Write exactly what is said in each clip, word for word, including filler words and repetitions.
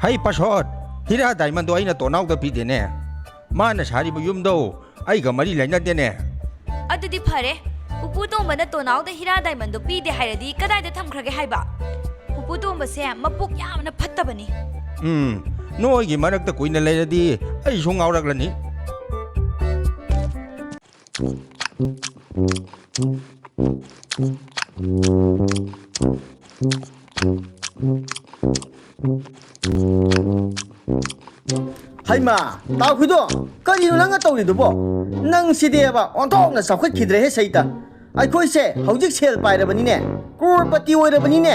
ꯍꯩ ꯄꯥꯁꯣꯠ, ꯍꯤꯔꯥ ꯗꯥꯏꯃꯟꯗꯣ ꯑꯩꯅ ꯇꯣꯅꯥꯎꯗ ꯄꯤꯗꯦꯅꯦ꯫ ꯃꯥꯅ ꯁꯥꯔꯤꯕ ꯌꯨꯝꯗꯣ ꯑꯩꯒ ꯃꯔꯤ ꯂꯩꯅꯗꯦꯅꯦ꯫ ꯑꯗꯨꯗꯤ ꯐꯔꯦ, ꯄꯨꯄꯨ ꯇꯣꯝꯕꯅ ꯇꯣꯅꯥꯎꯗ ꯍꯤꯔꯥ ꯗꯥꯏꯃꯟꯗꯣ ꯄꯤꯗꯦ ꯍꯥꯏꯔꯗꯤ ꯀꯗꯥꯏꯗ ꯊꯝꯈ꯭ꯔꯒꯦ ꯍꯥꯏꯕ? ꯄꯨꯄꯨ ꯇꯣꯝꯕꯁꯦ ꯃꯄꯨꯛ ꯌꯥꯝꯅ ꯐꯠꯇꯕꯅꯤ꯫ ꯎꯝ, ꯅꯣꯏꯒꯤ ꯃꯔꯛꯇ ꯀꯨꯏꯅ ꯂꯩꯔꯗꯤ ꯑꯩꯁꯨ ꯉꯥꯎꯔꯛꯂꯅꯤ꯫ ꯍꯩꯃꯥ, ꯇꯥꯎꯈꯤꯗꯣ, ꯀꯔꯤꯅꯣ ꯅꯪꯅ ꯇꯧꯔꯤꯗꯨꯕꯣ? ꯅꯪꯁꯤꯗꯤꯕ ꯑꯣꯟꯊꯣꯛꯅ ꯆꯥꯎꯈꯠꯈꯤꯗ꯭ꯔꯦꯍꯦ ꯁꯩꯇ꯫ ꯑꯩꯈꯣꯏꯁꯦ ꯍꯧꯖꯤꯛ ꯁꯦꯜ ꯄꯥꯏꯔꯕꯅꯤꯅꯦ, ꯀ꯭ꯔꯣꯔꯄꯇꯤ ꯑꯣꯏꯔꯕꯅꯤꯅꯦ꯫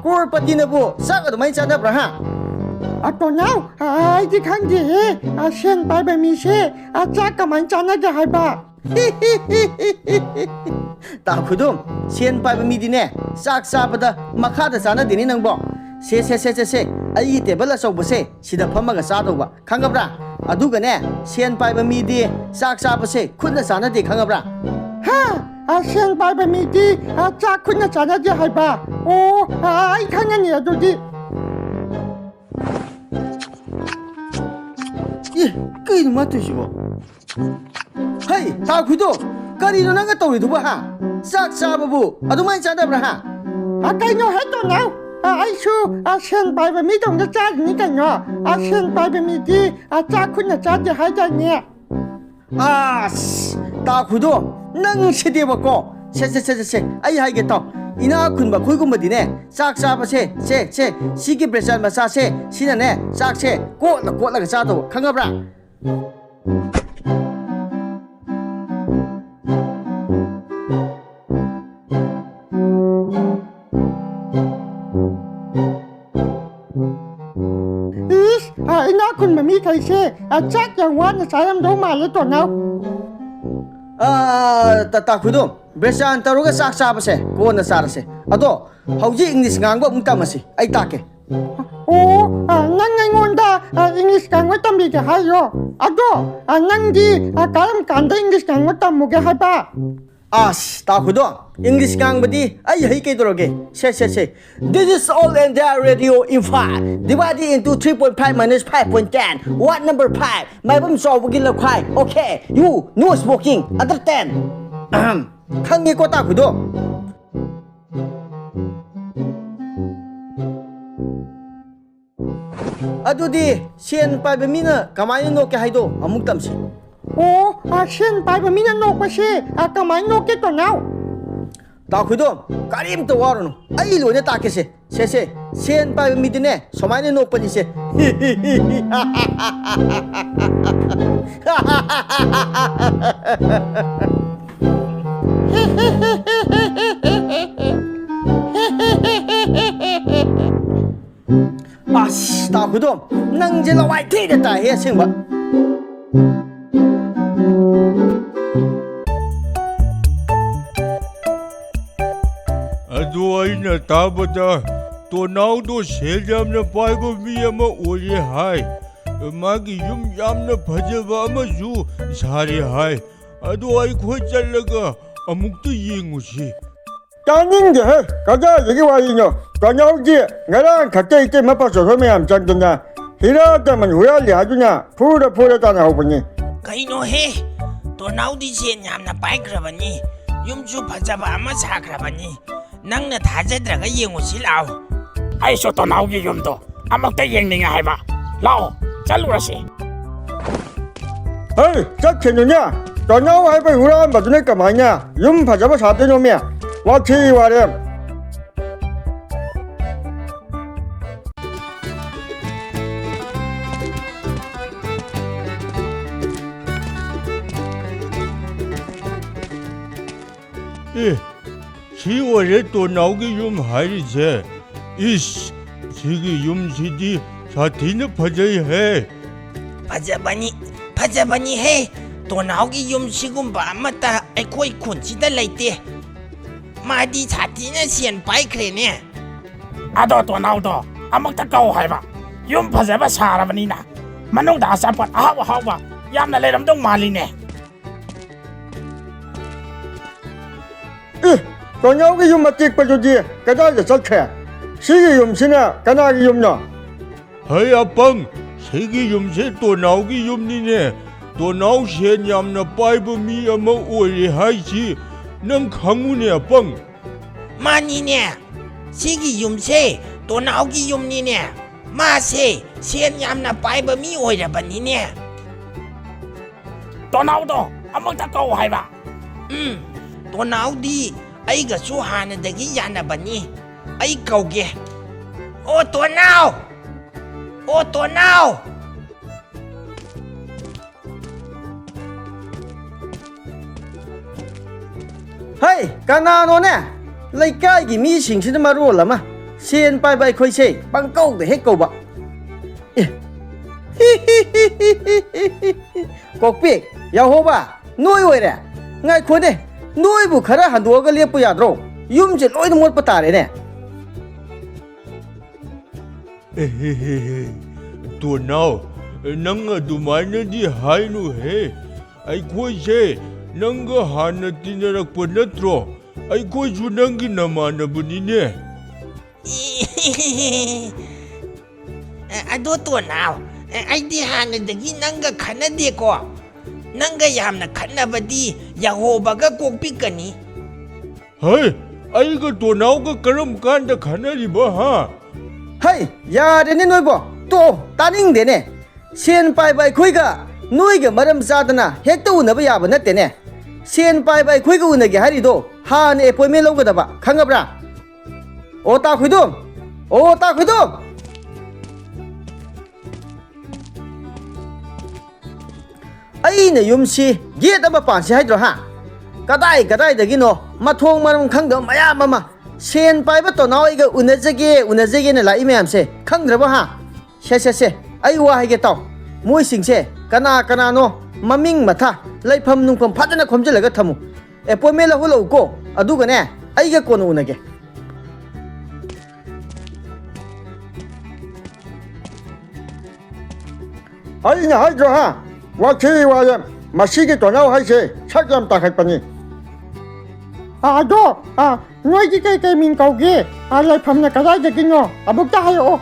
ꯀ꯭ꯔꯣꯔꯄꯇꯤꯅꯕꯨ ꯆꯥꯛ ꯑꯗꯨꯃꯥꯏꯅ ꯆꯥꯅꯕ꯭ꯔꯥ, ꯍꯥ? ꯑꯇꯣꯅꯥꯎ, ꯑꯩꯗꯤ ꯈꯪꯗꯦꯍꯦ, ꯁꯦꯟ ꯄꯥꯏꯕ ꯃꯤꯁꯦ ꯆꯥꯛ ꯀꯃꯥꯏꯅ ꯆꯥꯅꯒꯦ ꯍꯥꯏꯕ? ꯇꯥ ꯈꯨꯗꯨꯝ, ꯁꯦꯟ ꯄꯥꯏꯕ ꯃꯤꯗꯤꯅꯦ, ꯆꯥꯛ ꯆꯥꯕꯗ ꯃꯈꯥꯗ ꯆꯥꯅꯗꯦꯅꯦ ꯅꯪꯕꯣ꯫ ꯁꯦ, ꯁꯦ, ꯁꯦ, ꯁꯦ, ꯁꯦ, ꯑꯩꯒꯤ ꯇꯦꯕꯜ ꯑꯆꯧꯕꯁꯦ ꯁꯤꯗ ꯐꯝꯃꯒ ꯆꯥꯗꯧꯕ, ꯈꯪꯉꯕ꯭ꯔꯥ? ꯑꯗꯨꯒꯅꯦ, ꯁꯦꯟ ꯄꯥꯏꯕ ꯃꯤꯗꯤ ꯆꯥꯛ ꯆꯥꯕꯁꯦ ꯈꯨꯠꯅ ꯆꯥꯅꯗꯦ, ꯈꯪꯉꯕ꯭ꯔꯥ? ꯍꯥ? ꯑ, ꯁꯦꯟ ꯄꯥꯏꯕ ꯃꯤꯗꯤ, ꯑ, ꯆꯥꯛ ꯈꯨꯠꯅ ꯆꯥꯅꯗꯦ ꯍꯥꯏꯕ? ꯑꯣ, ꯑ, ꯑꯩ ꯈꯪꯉꯅꯤ ꯑꯗꯨꯗꯤ꯫ ꯑꯦ, ꯀꯩꯅꯣ ꯃꯥ ꯇꯧꯏꯁꯤꯕꯣ? ꯍꯩ, ꯇꯥꯈꯨꯏꯗꯣ, ꯀꯔꯤꯅꯣ ꯅꯪꯅ ꯇꯧꯔꯤꯗꯨꯕꯨ, ꯍꯥ? ꯆꯥꯛ ꯆꯥꯕꯕꯨ ꯑꯗꯨꯃꯥꯏꯅ ꯆꯥꯅꯕ꯭ꯔꯥ, ꯍꯥ? ꯑ, ꯀꯩꯅꯣ ꯍꯦ ꯇꯣꯅꯥꯎ? ꯑ, ꯑꯩꯁꯨ, ꯑ, ꯁꯦꯟ ꯄꯥꯏꯕ ꯃꯤꯗꯧꯅ ꯆꯥꯔꯤꯅꯤ ꯀꯩꯅꯣ꯫ ꯑ, ꯁꯦꯟ ꯄꯥꯏꯕ ꯃꯤꯗꯤ, ꯑ, ꯆꯥꯛ ꯈꯨꯠꯅ ꯆꯥꯗꯦ ꯍꯥꯏꯗꯥꯏꯅꯦ? ꯑꯁ, ꯇꯥꯈꯨꯏꯗꯣ, ꯅꯪ ꯁꯤꯗꯤꯕꯀꯣ꯫ ꯁꯦ, ꯁꯦ, ꯁꯦ, ꯁꯦ, ꯁꯦ, ꯑꯩ ꯍꯥꯏꯒꯦ ꯇꯥꯎ꯫ ꯏꯅꯥꯛ ꯈꯨꯟꯕ ꯑꯩꯈꯣꯏꯒꯨꯝꯕꯗꯤꯅꯦ, ꯆꯥꯛ ꯆꯥꯕꯁꯦ, ꯁꯦ, ꯁꯦ, ꯁꯤꯒꯤ ꯕ꯭ꯔꯦꯆꯥꯟ ꯃꯆꯥꯁꯦ, ꯁꯤꯅꯅꯦ, ꯆꯥꯛꯁꯦ ꯀꯣꯠꯂ ꯀꯣꯠꯂꯒ ꯆꯥꯗꯧꯕ, ꯈꯪꯉꯕ꯭ꯔꯥ? ꯏꯁ, ꯑ, ꯏꯅꯥꯛ ꯈꯨꯟꯕ ꯃꯤꯈꯩꯁꯦ, ꯑ, ꯆꯥꯛ ꯌꯥꯝ ꯋꯥꯅ ꯆꯥꯔꯝꯗꯧ ꯃꯥꯜꯂꯦ, ꯇꯣꯅꯥꯎ꯫ ꯑ, ꯇ-, ꯇꯥꯈꯨꯏꯗꯣ, ꯕ꯭ꯔꯦꯆꯥꯟ ꯇꯧꯔꯒ ꯆꯥꯛ ꯆꯥꯕꯁꯦ ꯀꯣꯟꯅ ꯆꯥꯔꯁꯦ꯫ ꯑꯗꯣ, ꯍꯧꯖꯤꯛ ꯏꯪꯂꯤꯁ ꯉꯥꯡꯕ ꯑꯃꯨꯛ ꯇꯝꯃꯁꯤ꯫ ꯑꯩ ꯇꯥꯛꯀꯦ꯫ ꯑꯣ, ꯑ, ꯅꯪ ꯑꯩꯉꯣꯟꯗ, ꯑ, ꯏꯪꯂꯤꯁ ꯉꯥꯡꯕ ꯇꯝꯕꯤꯒꯦ ꯍꯥꯏꯔꯣ? ꯑꯗꯣ, ꯑ, ꯅꯪꯗꯤ, ꯑ, ꯀꯔꯝ ꯀꯥꯟꯗ ꯏꯪꯂꯤꯁ ꯉꯥꯡꯕ ꯇꯝꯃꯨꯒꯦ ꯍꯥꯏꯕ? ꯑꯁ, ꯇꯥꯈꯨꯗꯣ, English ꯉꯥꯡꯕꯗꯤ ꯑꯩ ꯍꯩ ꯀꯩꯗꯧꯔꯒꯦ? ꯁꯦ, ꯁꯦ, ꯁꯦ. This is All India Radio Imphal. Divided into three point five minus five point ten. What number five? ꯃꯥꯏꯕꯝ ꯆꯥꯎꯕꯒꯤ ꯂꯧꯈꯥꯏ꯫ Okay, you, no smoking. Understand? ꯑꯍꯝ. ꯈꯪꯉꯦꯀꯣ, ꯇꯥꯈꯨꯗꯣ? ꯑꯗꯨꯗꯤ ꯁꯦꯟ ꯄꯥꯏꯕ ꯃꯤꯅ ꯀꯃꯥꯏꯅ ꯅꯣꯛꯀꯦ ꯍꯥꯏꯗꯣ ꯑꯃꯨꯛ ꯇꯝꯁꯤ꯫ ꯑꯣ, ꯑ, ꯁꯦꯟ ꯄꯥꯏꯕ ꯃꯤꯅ ꯅꯣꯛꯄꯁꯦ, ꯑ, ꯀꯃꯥꯏꯅ ꯅꯣꯛꯀꯦ, ꯇꯣꯅꯥꯎ? ꯇꯥꯈꯨꯗꯣ, ꯀꯔꯤꯝꯇ ꯋꯥꯔꯨꯅꯨ, ꯑꯩ ꯂꯣꯏꯅ ꯇꯥꯛꯀꯦꯁꯦ꯫ ꯁꯦ, ꯁꯦ, ꯁꯦꯟ ꯄꯥꯏꯕ ꯃꯤꯗꯨꯅꯦ ꯁꯨꯃꯥꯏꯅ ꯅꯣꯛꯄꯅꯤꯁꯦ꯫ ꯑꯁ, ꯇꯥꯈꯨꯗꯣ, ꯅꯪꯁꯦ ꯂꯋꯥꯏ ꯊꯤꯅ ꯇꯥꯏꯍꯦ ꯑꯁꯦꯡꯕ꯫ ꯑꯗꯣ ꯑꯩꯅ ꯇꯥꯕꯗ ꯇꯣꯅꯥꯎꯗꯣ ꯁꯦꯜ ꯌꯥꯝꯅ ꯄꯥꯏꯕ ꯃꯤ ꯑꯃ ꯑꯣꯏꯔꯦ ꯍꯥꯏ꯫ ꯃꯥꯒꯤ ꯌꯨꯝ ꯌꯥꯝꯅ ꯐꯖꯕ ꯑꯃꯁꯨ ꯁꯥꯔꯦ ꯍꯥꯏ꯫ ꯑꯗꯣ ꯑꯩꯈꯣꯏ ꯆꯠꯂꯒ ꯑꯃꯨꯛꯇ ꯌꯦꯡꯉꯨꯁꯤ꯫ ꯇꯥꯅꯤꯡꯗꯦꯍꯦ, ꯀꯗꯥꯏꯗꯒꯤ ꯋꯥꯔꯤꯅꯣ? ꯇꯣꯅꯥꯎꯗꯤ ꯉꯔꯥꯡ ꯈꯛꯇ ꯏꯇꯩꯃ ꯄꯥꯆꯧ ꯍꯣꯏ ꯃꯌꯥꯝ ꯆꯪꯗꯅ ꯍꯤꯔꯥ ꯗꯥꯏꯃꯟ ꯍꯨꯔꯥꯜꯂꯤ ꯍꯥꯏꯗꯨꯅ ꯐꯨꯔ ꯐꯨꯔ ꯇꯥꯟꯅꯍꯧꯕꯅꯤ꯫ ꯀꯩꯅꯣꯍꯦ? ꯇꯣꯅꯥꯎꯗꯤ ꯁꯦꯟ ꯌꯥꯝꯅ ꯄꯥꯏꯈ꯭ꯔꯕꯅꯤ, ꯌꯨꯝꯁꯨ ꯐꯖꯕ ꯑꯃ ꯁꯥꯈ꯭ꯔꯕꯅꯤ꯫ ꯅꯪꯅ ꯊꯥꯖꯗ꯭ꯔꯒ ꯌꯦꯡꯉꯨꯁꯤ ꯂꯥꯛꯑꯣ꯫ ꯑꯩꯁꯨ ꯇꯣꯅꯥꯎꯒꯤ ꯌꯨꯝꯗꯣ ꯑꯃꯨꯛꯇ ꯌꯦꯡꯅꯤꯡꯉꯦ ꯍꯥꯏꯕ꯫ ꯂꯥꯛꯑꯣ, ꯆꯠꯂꯨꯔꯁꯤ꯫ ꯍꯩ, ꯆꯠꯈꯤꯅꯨꯅꯦ꯫ ꯇꯣꯅꯥꯎ ꯍꯥꯏꯕ ꯍꯨꯔꯥꯟꯕꯗꯨꯅ ꯀꯃꯥꯏꯅ ꯌꯨꯝ ꯐꯖꯕ ꯁꯥꯗꯣꯏꯅꯣꯃꯤ? ꯋꯥꯊꯤ ꯋꯥꯔꯦꯝ꯫ ꯑꯦ, ꯁꯤ ꯑꯣꯏꯔꯦ ꯇꯣꯅꯥꯎꯒꯤ ꯌꯨꯝ ꯍꯥꯏꯔꯤꯁꯦ꯫ ꯏꯁ, ꯁꯤꯒꯤ ꯌꯨꯝꯁꯤꯗꯤ ꯁꯥꯊꯤꯅ ꯐꯖꯩꯍꯦ꯫ ꯐꯖꯕꯅꯤ, ꯐꯖꯕꯅꯤꯍꯦ꯫ ꯇꯣꯅꯥꯎꯒꯤ ꯌꯨꯝ ꯁꯤꯒꯨꯝꯕ ꯑꯃꯠꯇ ꯑꯩꯈꯣꯏ ꯈꯨꯟꯁꯤꯗ ꯂꯩꯇꯦ꯫ ꯃꯥꯗꯤ ꯁꯥꯊꯤꯅ ꯁꯦꯟ ꯄꯥꯏꯈ꯭ꯔꯦꯅꯦ꯫ ꯑꯗꯣ ꯇꯣꯅꯥꯎꯗꯣ ꯑꯃꯨꯛꯇ ꯀꯧ ꯍꯥꯏꯕ꯫ ꯌꯨꯝ ꯐꯖꯕ ꯁꯥꯔꯕꯅꯤꯅ ꯃꯅꯨꯡꯗ ꯑꯆꯥꯄꯣꯠ ꯑꯍꯥꯎ ꯑꯍꯥꯎꯕ ꯌꯥꯝꯅ ꯂꯩꯔꯝꯗꯧ ꯃꯥꯜꯂꯤꯅꯦ꯫ ꯇꯣꯟꯅꯥꯎꯒꯤ ꯌꯨꯝ ꯑꯇꯦꯛꯄꯗꯨꯗꯤ ꯀꯗꯥꯏꯗ ꯆꯠꯈ꯭ꯔꯦ? ꯁꯤꯒꯤ ꯌꯨꯝꯁꯤꯅ ꯀꯅꯥꯒꯤ ꯌꯨꯝꯅꯣ? ꯍꯩ ꯑꯄꯪ, ꯁꯤꯒꯤ ꯌꯨꯝꯁꯦ ꯇꯣꯟꯅꯥꯎꯒꯤ ꯌꯨꯝꯅꯤꯅꯦ꯫ ꯇꯣꯟꯅꯥꯎ ꯁꯦꯟ ꯌꯥꯝꯅ ꯄꯥꯏꯕ ꯃꯤ ꯑꯃ ꯑꯣꯏꯔꯦ ꯍꯥꯏꯁꯤ ꯅꯪ ꯈꯪꯉꯨꯅꯦ ꯑꯄꯪ꯫ ꯃꯥꯅꯤꯅꯦ, ꯁꯤꯒꯤ ꯌꯨꯝꯁꯦ ꯇꯣꯟꯅꯥꯎꯒꯤ ꯌꯨꯝꯅꯤꯅꯦ꯫ ꯃꯥꯁꯦ ꯁꯦꯟ ꯌꯥꯝꯅ ꯄꯥꯏꯕ ꯃꯤ ꯑꯣꯏꯔꯕꯅꯤꯅꯦ꯫ ꯇꯣꯅꯥꯎꯗꯣ ꯑꯃꯨꯛꯇ ꯀꯧ ꯍꯥꯏꯕ꯫ ꯎꯝ, ꯇꯣꯅꯥꯎꯗꯤ ꯑꯩꯒꯁꯨ ꯍꯥꯟꯅꯗꯒꯤ ꯌꯥꯅꯕꯅꯤ꯫ ꯑꯩ ꯀꯧꯒꯦ꯫ ꯑꯣ ꯇꯣꯅꯥꯎ! ꯑꯣ ꯇꯣꯅꯥꯎ! ꯍꯩ, ꯀꯅꯥꯅꯣꯅꯦ? ꯂꯩꯀꯥꯏꯒꯤ ꯃꯤꯁꯤꯡꯁꯤꯅ ꯃꯔꯣꯜ ꯑꯃ ꯁꯦꯟ ꯄꯥꯏꯕ ꯑꯩꯈꯣꯏꯁꯦ ꯄꯪꯀꯧꯗ ꯍꯦꯛ ꯀꯧꯕ꯫ ꯑꯦ꯫ ꯀꯣꯛꯄꯤ, ꯌꯥꯍꯣꯕ, ꯅꯣꯏ ꯑꯣꯏꯔꯦ? ꯉꯥꯏꯈꯣꯅꯦ, ꯅꯣꯏꯕꯨ ꯈꯔ ꯍꯟꯗꯣꯛꯑꯒ ꯂꯦꯞꯄꯨ ꯌꯥꯗ꯭ꯔꯣ? ꯌꯨꯝꯁꯦ ꯂꯣꯏꯅ ꯃꯣꯠꯄ ꯇꯥꯔꯦꯅꯦ꯫ ꯑꯦꯍꯦꯍꯦꯍꯦ, ꯇꯣꯟꯅꯥꯎ, ꯅꯪ ꯑꯗꯨꯃꯥꯏꯅꯗꯤ ꯍꯥꯏꯅꯨꯍꯦ꯫ ꯑꯩꯈꯣꯏꯁꯦ ꯅꯪꯒ ꯍꯥꯟꯅ ꯇꯤꯟꯅꯔꯛꯄ ꯅꯠꯇ꯭ꯔꯣ? ꯑꯩꯈꯣꯏꯁꯨ ꯅꯪꯒꯤ ꯅꯃꯥꯟꯅꯕꯅꯤꯅꯦ꯫ ꯑꯗꯣ ꯇꯣꯟꯅꯥꯎ, ꯑꯩꯗꯤ ꯍꯥꯟꯅꯗꯒꯤ ꯅꯪꯒ ꯈꯠꯅꯗꯦꯀꯣ꯫ ꯅꯪꯒ ꯌꯥꯝꯅ ꯈꯠꯅꯕꯗꯤ ꯌꯥꯍꯣꯕꯒ ꯀꯣꯛꯄꯤꯒꯅꯤ꯫ ꯍꯩ, ꯑꯩꯒ ꯇꯣꯅꯥꯎꯒ ꯀꯔꯝ ꯀꯥꯟꯗ ꯈꯠꯅꯔꯤꯕ, ꯍꯥ? ꯍꯩ, ꯌꯥꯔꯦꯅꯦ ꯅꯣꯏꯕꯣ, ꯇꯣꯛꯑꯣ, ꯇꯥꯅꯤꯡꯗꯦꯅꯦ꯫ ꯁꯦꯟ ꯄꯥꯏꯕ ꯑꯩꯈꯣꯏꯒ ꯅꯣꯏꯒ ꯃꯔꯝ ꯆꯥꯗꯅ ꯍꯦꯛꯇ ꯎꯅꯕ ꯌꯥꯕ ꯅꯠꯇꯦꯅꯦ꯫ ꯁꯦꯟ ꯄꯥꯏꯕ ꯑꯩꯈꯣꯏꯒ ꯎꯅꯒꯦ ꯍꯥꯏꯔꯤꯗꯣ ꯍꯥꯟꯅ appointment ꯂꯧꯒꯗꯕ, ꯈꯪꯉꯕ꯭ꯔꯥ? ꯑꯣ ꯇꯥ ꯈꯣꯏꯗꯣꯝ, ꯑꯣ ꯇꯥ ꯈꯣꯏꯗꯣꯝ! ꯑꯩꯅ ꯌꯨꯝꯁꯤ ꯒꯦꯠ ꯑꯃ ꯄꯥꯟꯁꯤ ꯍꯥꯏꯗ꯭ꯔꯣ, ꯍꯥ? ꯀꯗꯥꯏ ꯀꯗꯥꯏꯗꯒꯤꯅꯣ ꯃꯊꯣꯡ ꯃꯔꯝ ꯈꯪꯗꯕ ꯃꯌꯥꯝ ꯑꯃ ꯁꯦꯟ ꯄꯥꯏꯕ ꯇꯣꯅꯥꯎ ꯑꯩꯒ ꯎꯅꯖꯒꯦ, ꯎꯅꯖꯒꯦꯅ ꯂꯥꯛꯏ ꯃꯌꯥꯝꯁꯦ ꯈꯪꯗ꯭ꯔꯕꯣ, ꯍꯥ? ꯁꯦ, ꯁꯦ, ꯁꯦ, ꯑꯩ ꯋꯥ ꯍꯥꯏꯒꯦ ꯇꯥꯎ꯫ ꯃꯣꯏꯁꯤꯡꯁꯦ ꯀꯅꯥ ꯀꯅꯥꯅꯣ ꯃꯃꯤꯡ ꯃꯊꯥ, ꯂꯩꯐꯝ ꯅꯨꯡꯐꯝ ꯐꯖꯅ ꯈꯣꯝꯖꯤꯜꯂꯒ ꯊꯝꯃꯨ꯫ Appointment ꯂꯧꯍꯜꯂꯛꯎꯀꯣ, ꯑꯗꯨꯒꯅꯦ ꯑꯩꯒ ꯀꯣꯟꯅ ꯎꯅꯒꯦ꯫ ꯑꯩꯅ ꯍꯥꯏꯗ꯭ꯔꯣ ꯍꯥ? ꯋꯥꯊꯤ ꯋꯥꯔꯦꯝ꯫ ꯃꯁꯤꯒꯤ ꯇꯣꯅꯥꯎ ꯍꯥꯏꯁꯦ ꯁꯛ ꯌꯥꯝ ꯇꯥꯈꯠꯄꯅꯤ꯫ ꯑ, ꯑꯗꯣ, ꯑ, ꯅꯣꯏꯒꯤ ꯀꯩ ꯀꯩ ꯃꯤꯡ ꯀꯧꯒꯦ? ꯑ, ꯂꯩꯐꯝꯅ ꯀꯗꯥꯏꯗꯒꯤꯅꯣ? ꯑꯃꯨꯛꯇ ꯍꯥꯏꯔꯛꯑꯣ꯫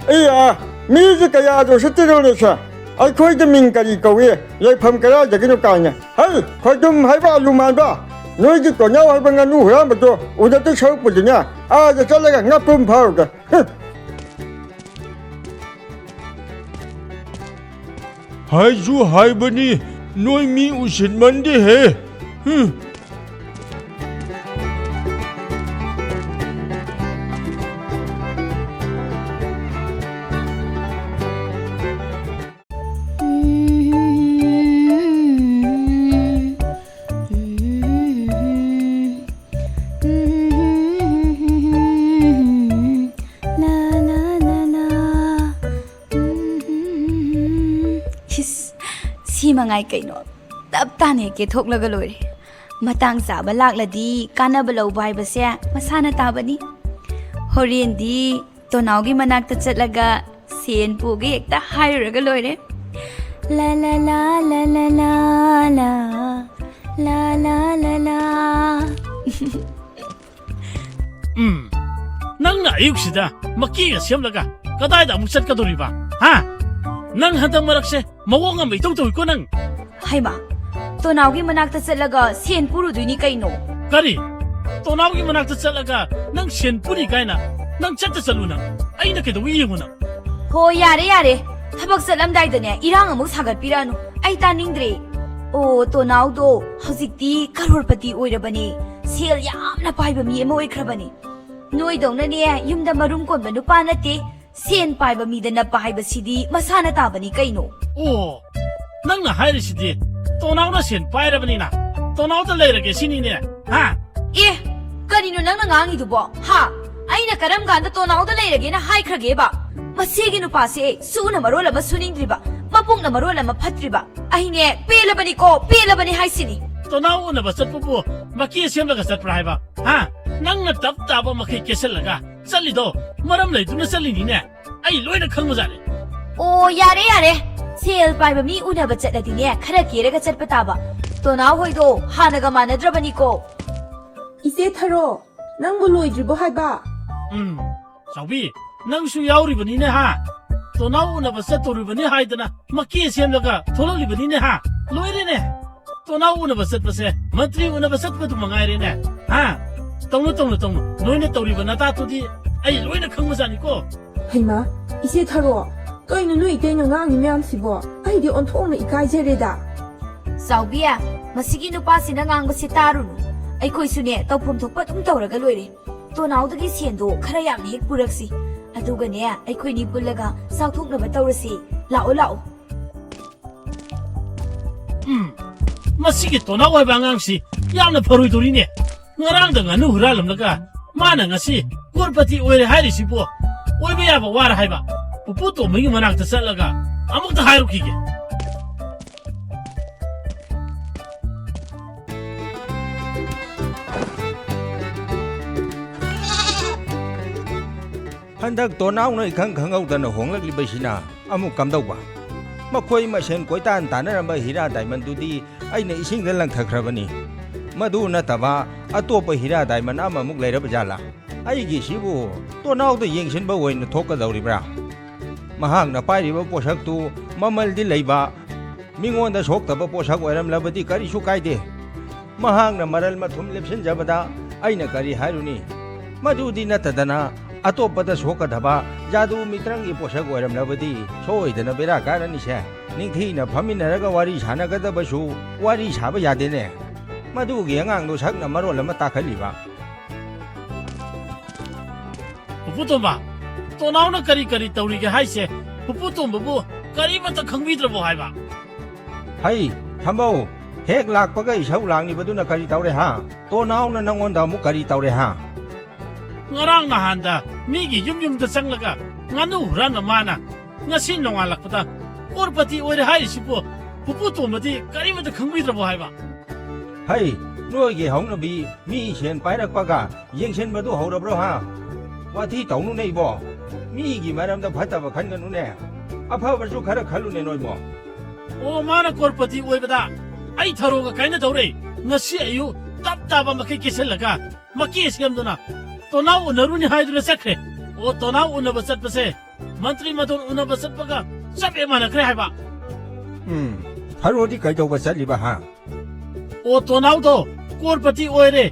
ꯑꯦ, ꯑ, ꯃꯤꯁꯦ ꯀꯌꯥꯗ ꯎꯁꯤꯠꯇ꯭ꯔꯤꯅꯣꯅꯦ ꯁꯦ? ꯑꯩꯈꯣꯏꯒꯤ ꯃꯤꯡ ꯀꯔꯤ ꯀꯧꯏ? ꯂꯩꯐꯝ ꯀꯗꯥꯏꯗꯒꯤꯅꯣ ꯀꯥꯏꯅ꯫ ꯍꯩ, ꯈꯣꯏꯗꯨꯝ ꯍꯥꯏꯕ ꯑꯂꯨ ꯃꯥꯟꯕ! ꯅꯣꯏꯒꯤ ꯇꯣꯅꯥꯎ ꯍꯥꯏꯕ ꯉꯥꯅꯨ ꯍꯨꯔꯥꯟꯕꯗꯣ ꯎꯅꯗꯣꯏ ꯁꯔꯨꯛꯄꯨꯗꯤꯅꯦ, ꯑꯥꯗ ꯆꯠꯂꯒ ꯉꯥꯄ꯭ꯔꯨꯝ ꯐꯥꯔꯨꯒꯦ꯫ ꯍꯝ꯫ ꯍꯥꯏꯁꯨ ꯍꯥꯏꯕꯅꯤ, ꯅꯣꯏ ꯃꯤ ꯎꯁꯤꯠꯃꯟꯗꯦꯍꯦ꯫ ꯍꯝ꯫ ꯁꯤ ꯃꯉꯥꯏ ꯀꯩꯅꯣ, ꯇꯞ ꯇꯥꯅ ꯍꯦꯛ ꯀꯦꯊꯣꯛꯂꯒ ꯂꯣꯏꯔꯦ꯫ ꯃꯇꯥꯡ ꯆꯥꯕ ꯂꯥꯛꯂꯗꯤ ꯀꯥꯟꯅꯕ ꯂꯧꯕ ꯍꯥꯏꯕꯁꯦ ꯃꯁꯥꯅ ꯇꯥꯕꯅꯤ꯫ ꯍꯣꯔꯦꯟꯗꯤ ꯇꯣꯅꯥꯎꯒꯤ ꯃꯅꯥꯛꯇ ꯆꯠꯂꯒ ꯁꯦꯟ ꯄꯨꯒꯦ ꯍꯦꯛꯇ ꯍꯥꯏꯔꯨꯔꯒ ꯂꯣꯏꯔꯦ꯫ ꯂꯥ ꯂꯥ ꯂꯥ ꯂꯥ ꯂꯥ ꯂꯥ ꯂꯥ ꯂꯥ ꯂꯥ ꯂꯥ ꯂꯥ꯫ ꯎꯝ, ꯅꯪꯅ ꯑꯌꯨꯛꯁꯤꯗ ꯃꯀꯤꯒ ꯁꯦꯝꯂꯒ ꯀꯗꯥꯏꯗ ꯑꯃꯨꯛ ꯆꯠꯀꯗꯧꯔꯤꯕ? ꯍꯥ? ꯅꯪ ꯍꯟꯗꯛ ꯃꯔꯛꯁꯦ ꯃꯑꯣꯡ ꯑꯃ ꯏꯇꯧ ꯇꯧꯏꯀꯣ ꯅꯪ꯫ ꯍꯩꯃꯥ, ꯇꯣꯅꯥꯎꯒꯤ ꯃꯅꯥꯛꯇ ꯆꯠꯂꯒ ꯁꯦꯟ ꯄꯨꯔꯨꯗꯣꯏꯅꯤ ꯀꯩꯅꯣ꯫ ꯀꯔꯤ? ꯇꯣꯅꯥꯎꯒꯤ ꯃꯅꯥꯛꯇ ꯆꯠꯂꯒ ꯅꯪ ꯁꯦꯟ ꯄꯨꯅꯤ ꯀꯥꯏꯅ? ꯅꯪ ꯆꯠꯇ ꯆꯠꯂꯨ ꯅꯪ꯫ ꯑꯩꯅ ꯀꯩꯗꯧꯕ ꯌꯦꯡꯉꯨ ꯅꯪ? ꯍꯣ, ꯌꯥꯔꯦ, ꯌꯥꯔꯦ꯫ ꯊꯕꯛ ꯆꯠꯂꯝꯗꯥꯏꯗꯅꯦ ꯏꯔꯥꯡ ꯑꯃꯨꯛ ꯁꯥꯒꯠꯄꯤꯔꯛꯑꯅꯨ꯫ ꯑꯩ ꯇꯥꯅꯤꯡꯗ꯭ꯔꯦ꯫ ꯑꯣ, ꯇꯣꯅꯥꯎꯗꯣ ꯍꯧꯖꯤꯛꯇꯤ ꯀꯔꯣꯔꯄꯇꯤ ꯑꯣꯏꯔꯕꯅꯦ꯫ ꯁꯦꯜ ꯌꯥꯝꯅ ꯄꯥꯏꯕ ꯃꯤ ꯑꯃ ꯑꯣꯏꯈ꯭ꯔꯕꯅꯦ꯫ ꯅꯣꯏꯗꯧꯅꯅꯦ ꯌꯨꯝꯗ ꯃꯔꯨꯝ ꯀꯣꯟꯕ ꯅꯨꯄꯥ ꯅꯠꯇꯦ꯫ ꯁꯦꯟ ꯄꯥꯏꯕ ꯃꯤꯗ ꯅꯞꯄ ꯍꯥꯏꯕꯁꯤꯗꯤ ꯃꯁꯥꯅ ꯇꯥꯕꯅꯤ ꯀꯩꯅꯣ꯫ ꯑꯣ, ꯅꯪꯅ ꯍꯥꯏꯔꯤꯁꯤꯗꯤ ꯇꯣꯅꯥꯎꯅ ꯁꯦꯟ ꯄꯥꯏꯔꯕꯅꯤꯅ ꯇꯣꯅꯥꯎꯗ ꯂꯩꯔꯒꯦ ꯁꯤꯅꯤꯅꯦ, ꯍꯥ? ꯑꯦ, ꯀꯔꯤꯅꯣ ꯅꯪꯅ ꯉꯥꯡꯉꯤꯗꯨꯕꯣ, ꯍꯥ? ꯑꯩꯅ ꯀꯔꯝ ꯀꯥꯟꯗ ꯇꯣꯅꯥꯎꯗ ꯂꯩꯔꯒꯦꯅ ꯍꯥꯏꯈ꯭ꯔꯒꯦꯕ? ꯃꯁꯤꯒꯤ ꯅꯨꯄꯥꯁꯦ ꯁꯨꯅ ꯃꯔꯣꯜ ꯑꯃ ꯁꯨꯅꯤꯡꯗ꯭ꯔꯤꯕ, ꯃꯄꯨꯛꯅ ꯃꯔꯣꯜ ꯑꯃ ꯐꯠꯇ꯭ꯔꯤꯕ꯫ ꯑꯩꯅꯦ ꯄꯦꯜꯂꯕꯅꯤꯀꯣ, ꯄꯦꯜꯂꯕꯅꯤ ꯍꯥꯏꯁꯤꯅꯤ꯫ ꯇꯣꯅꯥꯎ ꯎꯅꯕ ꯆꯠꯄꯕꯨ ꯃꯀꯤ ꯁꯦꯝꯂꯒ ꯆꯠꯄ꯭ꯔꯥ ꯍꯥꯏꯕ? ꯍꯥ? ꯅꯪꯅ ꯇꯞ ꯇꯥꯕ ꯃꯈꯩ ꯀꯦꯁꯜꯂꯒ ꯆꯠꯂꯤꯗꯣ ꯃꯔꯝ ꯂꯩꯗꯨꯅ ꯆꯠꯂꯤꯅꯤꯅꯦ꯫ ꯑꯩ ꯂꯣꯏꯅ ꯈꯪꯕꯖꯥꯠꯅꯤ꯫ ꯑꯣ, ꯌꯥꯔꯦ, ꯌꯥꯔꯦ꯫ ꯁꯦꯜ ꯄꯥꯏꯕ ꯃꯤ ꯎꯅꯕ ꯆꯠꯂꯗꯤꯅꯦ, ꯈꯔ ꯀꯦꯔꯒ ꯆꯠꯄ ꯇꯥꯕ꯫ ꯇꯣꯅꯥꯎ ꯍꯣꯏꯗꯣ ꯍꯥꯟꯅꯒ ꯃꯥꯟꯅꯗ꯭ꯔꯕꯅꯤꯀꯣ꯫ ꯏꯆꯦ ꯊꯔꯣ, ꯅꯪꯕꯨ ꯂꯣꯏꯗ꯭ꯔꯤꯕꯣ ꯍꯥꯏꯕ? ꯎꯝ, ꯆꯥꯎꯕꯤ, ꯅꯪꯁꯨ ꯌꯥꯎꯔꯤꯕꯅꯤꯅꯦ ꯍꯥ? ꯇꯣꯅꯥꯎ ꯎꯅꯕ ꯆꯠꯇꯣꯔꯤꯕꯅꯤ ꯍꯥꯏꯗꯅ ꯃꯀꯦ ꯁꯦꯝꯂꯒ ꯊꯣꯛꯂꯛꯂꯤꯕꯅꯤꯅꯦ ꯍꯥ? ꯂꯣꯏꯔꯦꯅꯦ! ꯇꯣꯅꯥꯎ ꯎꯅꯕ ꯆꯠꯄꯁꯦ ꯃꯟꯇ꯭ꯔꯤ ꯎꯅꯕ ꯆꯠꯄꯗꯨ ꯃꯉꯥꯏꯔꯦꯅꯦ ꯍꯥ? ꯇꯧꯅꯨ, ꯇꯧꯅꯨ, ꯇꯧꯅꯨ꯫ ꯅꯣꯏꯅ ꯇꯧꯔꯤꯕ ꯅꯇꯥꯇꯨꯗꯤ ꯑꯩ ꯂꯣꯏꯅ ꯈꯪꯕꯖꯥꯠꯅꯤꯀꯣ꯫ ꯍꯩꯃꯥ, ꯏꯆꯦ ꯊꯔꯣ, ꯀꯩꯅꯣ ꯅꯣꯏ ꯏꯇꯩꯅ ꯉꯥꯡꯉꯤ ꯃꯌꯥꯝꯁꯤꯕꯣ? ꯑꯩꯗꯤ ꯑꯣꯟꯊꯣꯛꯅ ꯏꯀꯥꯏꯖꯔꯦꯗ꯫ ꯆꯥꯎꯕꯤ, ꯃꯁꯤꯒꯤ ꯅꯨꯄꯥꯁꯤꯅ ꯉꯥꯡꯕꯁꯤ ꯇꯥꯔꯨꯅꯨ꯫ ꯑꯩꯈꯣꯏꯁꯨꯅꯦ, ꯇꯧꯐꯝ ꯊꯣꯛꯄ ꯑꯗꯨꯝ ꯇꯧꯔꯒ ꯂꯣꯏꯔꯦ꯫ ꯇꯣꯅꯥꯎꯗꯒꯤ ꯁꯦꯟꯗꯣ ꯈꯔ ꯌꯥꯝꯅ ꯍꯦꯛ ꯄꯨꯔꯛꯁꯤ꯫ ꯑꯗꯨꯒꯅꯦ, ꯑꯩꯈꯣꯏꯅꯤ ꯄꯨꯜꯂꯒ ꯆꯥꯎꯊꯣꯛꯅꯕ ꯇꯧꯔꯁꯤ꯫ ꯂꯥꯛꯑꯣ, ꯂꯥꯛꯑꯣ꯫ ꯎꯝ, ꯃꯁꯤꯒꯤ ꯇꯣꯅꯥꯎ ꯍꯥꯏꯕ ꯑꯉꯥꯡꯁꯤ ꯌꯥꯝꯅ ꯐꯔꯣꯏꯗꯧꯔꯤꯅꯦ꯫ ꯉꯔꯥꯡꯗ ꯉꯥꯅꯨ ꯍꯨꯔꯥꯜꯂꯝꯂꯒ ꯃꯥꯅ ꯉꯁꯤ ꯀꯣꯔꯄꯇꯤ ꯑꯣꯏꯔꯦ ꯍꯥꯏꯔꯤꯁꯤꯕꯨ ꯑꯣꯏꯕ ꯌꯥꯕ ꯋꯥꯔ ꯍꯥꯏꯕ? ꯄꯨꯄꯨ ꯇꯣꯝꯕꯒꯤ ꯃꯅꯥꯛꯇ ꯆꯠꯂꯒ ꯑꯃꯨꯛꯇ ꯍꯥꯏꯔꯨꯈꯤꯒꯦ꯫ ꯍꯟꯗꯛ ꯇꯣꯅꯥꯎꯅ ꯏꯈꯪ ꯈꯪꯍꯧꯗꯅ ꯍꯣꯡꯂꯛꯂꯤꯕꯁꯤꯅ ꯑꯃꯨꯛ ꯀꯝꯗꯧꯕ? ꯃꯈꯣꯏ ꯃꯁꯦꯟ ꯀꯣꯏꯇꯥꯟ ꯇꯥꯟꯅꯔꯝꯕ ꯍꯤꯔꯥ ꯗꯥꯏꯃꯟꯗꯨꯗꯤ ꯑꯩꯅ ꯏꯁꯤꯡꯗ ꯂꯪꯊꯈ꯭ꯔꯕꯅꯤ꯫ ꯃꯗꯨ ꯅꯠꯇꯕ ꯑꯇꯣꯞꯄ ꯍꯤꯔꯥ ꯗꯥꯏꯃꯟ ꯑꯃꯃꯨꯛ ꯂꯩꯔꯕ ꯖꯥꯠꯂꯥ? ꯑꯩꯒꯤꯁꯤꯕꯨ ꯇꯣꯅꯥꯎꯗ ꯌꯦꯡꯁꯤꯟꯕ ꯑꯣꯏꯅ ꯊꯣꯛꯀꯗꯧꯔꯤꯕ꯭ꯔꯥ? ꯃꯍꯥꯛꯅ ꯄꯥꯏꯔꯤꯕ ꯄꯣꯠꯁꯛꯇꯨ ꯃꯃꯜꯗꯤ ꯂꯩꯕ, ꯃꯤꯉꯣꯟꯗ ꯁꯣꯛꯇꯕ ꯄꯣꯠꯁꯛ ꯑꯣꯏꯔꯝꯂꯕꯗꯤ ꯀꯔꯤꯁꯨ ꯀꯥꯏꯗꯦ꯫ ꯃꯍꯥꯛꯅ ꯃꯔꯜ ꯃꯊꯨꯝ ꯂꯦꯞꯁꯤꯟꯖꯕꯗ ꯑꯩꯅ ꯀꯔꯤ ꯍꯥꯏꯔꯨꯅꯤ? ꯃꯗꯨꯗꯤ ꯅꯠꯇꯗꯅ ꯑꯇꯣꯞꯄꯗ ꯁꯣꯛꯀꯗꯕ ꯖꯥꯗꯨ ꯃꯤꯇ꯭ꯔꯪꯒꯤ ꯄꯣꯠꯁꯛ ꯑꯣꯏꯔꯝꯂꯕꯗꯤ ꯁꯣꯏꯗꯅ ꯕꯦꯔꯥ ꯀꯥꯔꯅꯤꯁꯦ꯫ ꯅꯤꯡꯊꯤꯅ ꯐꯝꯃꯤꯟꯅꯔꯒ ꯋꯥꯔꯤ ꯁꯥꯟꯅꯒꯗꯕꯁꯨ ꯋꯥꯔꯤ ꯁꯥꯕ ꯌꯥꯗꯦꯅꯦ꯫ ꯃꯗꯨꯒꯤ ꯑꯉꯥꯡꯗꯣ ꯁꯛꯅ ꯃꯔꯣꯜ ꯑꯃ ꯇꯥꯈꯠꯂꯤꯕ꯫ ꯄꯨꯄꯨ ꯇꯣꯝꯕ, ꯇꯣꯅꯥꯎꯅ ꯀꯔꯤ ꯀꯔꯤ ꯇꯧꯔꯤꯒꯦ ꯍꯥꯏꯁꯦ? ꯄꯨꯄꯨ ꯇꯣꯝꯕꯕꯨ ꯀꯔꯤꯃꯠꯇ ꯈꯪꯕꯤꯗ꯭ꯔꯕꯣ ꯍꯥꯏꯕ? ꯍꯩ, ꯊꯝꯕꯧ, ꯍꯦꯛ ꯂꯥꯛꯄꯒ ꯏꯁꯧ ꯂꯥꯡꯂꯤꯕꯗꯨꯅ ꯀꯔꯤ ꯇꯧꯔꯦ ꯍꯥ? ꯇꯣꯅꯥꯎꯅ ꯅꯪꯉꯣꯟꯗ ꯑꯃꯨꯛ ꯀꯔꯤ ꯇꯧꯔꯦ ꯍꯥ? ꯉꯔꯥꯡ ꯅꯍꯥꯟꯗ ꯃꯤꯒꯤ ꯌꯨꯝ ꯌꯨꯝꯗ ꯆꯪꯂꯒ ꯉꯥꯅꯨ ꯍꯨꯔꯥꯟꯕ ꯃꯥꯅ ꯉꯁꯤ ꯅꯣꯡꯉꯥꯜꯂꯛꯄꯗ ꯀꯣꯔꯄꯇꯤ ꯑꯣꯏꯔꯦ ꯍꯥꯏꯔꯤꯁꯤꯕꯨ ꯄꯨꯄꯨ ꯇꯣꯝꯕꯗꯤ ꯀꯔꯤꯃꯠꯇ ꯈꯪꯕꯤꯗ꯭ꯔꯕꯣ ꯍꯥꯏꯕ? ꯍꯩ, ꯅꯣꯏꯒꯤ ꯍꯧꯅꯕꯤ ꯃꯤ ꯁꯦꯟ ꯄꯥꯏꯔꯛꯄꯒ ꯌꯦꯡꯁꯤꯟꯕꯗꯨ ꯍꯧꯔꯕ꯭ꯔꯣ ꯍꯥ? ꯋꯥꯊꯤ ꯇꯧꯅꯨꯅꯦ ꯏꯕꯣ꯫ ꯃꯤꯒꯤ ꯃꯔꯝꯗ ꯐꯠꯇꯕ ꯈꯟꯒꯅꯨꯅꯦ꯫ ꯑꯐꯕꯁꯨ ꯈꯔ ꯈꯜꯂꯨꯅꯦ ꯅꯣꯏꯕꯣ꯫ ꯑꯣ, ꯃꯥꯅ ꯀꯣꯔꯄꯇꯤ ꯑꯣꯏꯕꯗ ꯑꯩ ꯊꯔꯣꯒ ꯀꯥꯏꯅꯗꯧꯔꯦ꯫ ꯉꯁꯤ ꯑꯌꯨꯛ ꯇꯞ ꯇꯥꯕ ꯃꯈꯩ ꯀꯦꯁꯤꯜꯂꯒ ꯃꯀꯦ ꯁꯦꯝꯗꯨꯅ ꯇꯣꯅꯥꯎ ꯎꯅꯔꯨꯅꯤ ꯍꯥꯏꯗꯨꯅ ꯆꯠꯈ꯭ꯔꯦ꯫ ꯑꯣ, ꯇꯣꯅꯥꯎ ꯎꯅꯕ ꯆꯠꯄꯁꯦ ꯃꯟꯇ꯭ꯔꯤ ꯃꯇꯣꯟ ꯎꯅꯕ ꯆꯠꯄꯒ ꯆꯞ ꯍꯦꯛ ꯃꯥꯟꯅꯈ꯭ꯔꯦ ꯍꯥꯏꯕ꯫ ꯎꯝ, ꯊꯔꯣꯗꯤ ꯀꯩꯗꯧꯕ ꯆꯠꯂꯤꯕ, ꯍꯥ? ꯑꯣ, ꯇꯣꯅꯥꯎꯗꯣ ꯀꯣꯔꯄꯇꯤ ꯑꯣꯏꯔꯦ,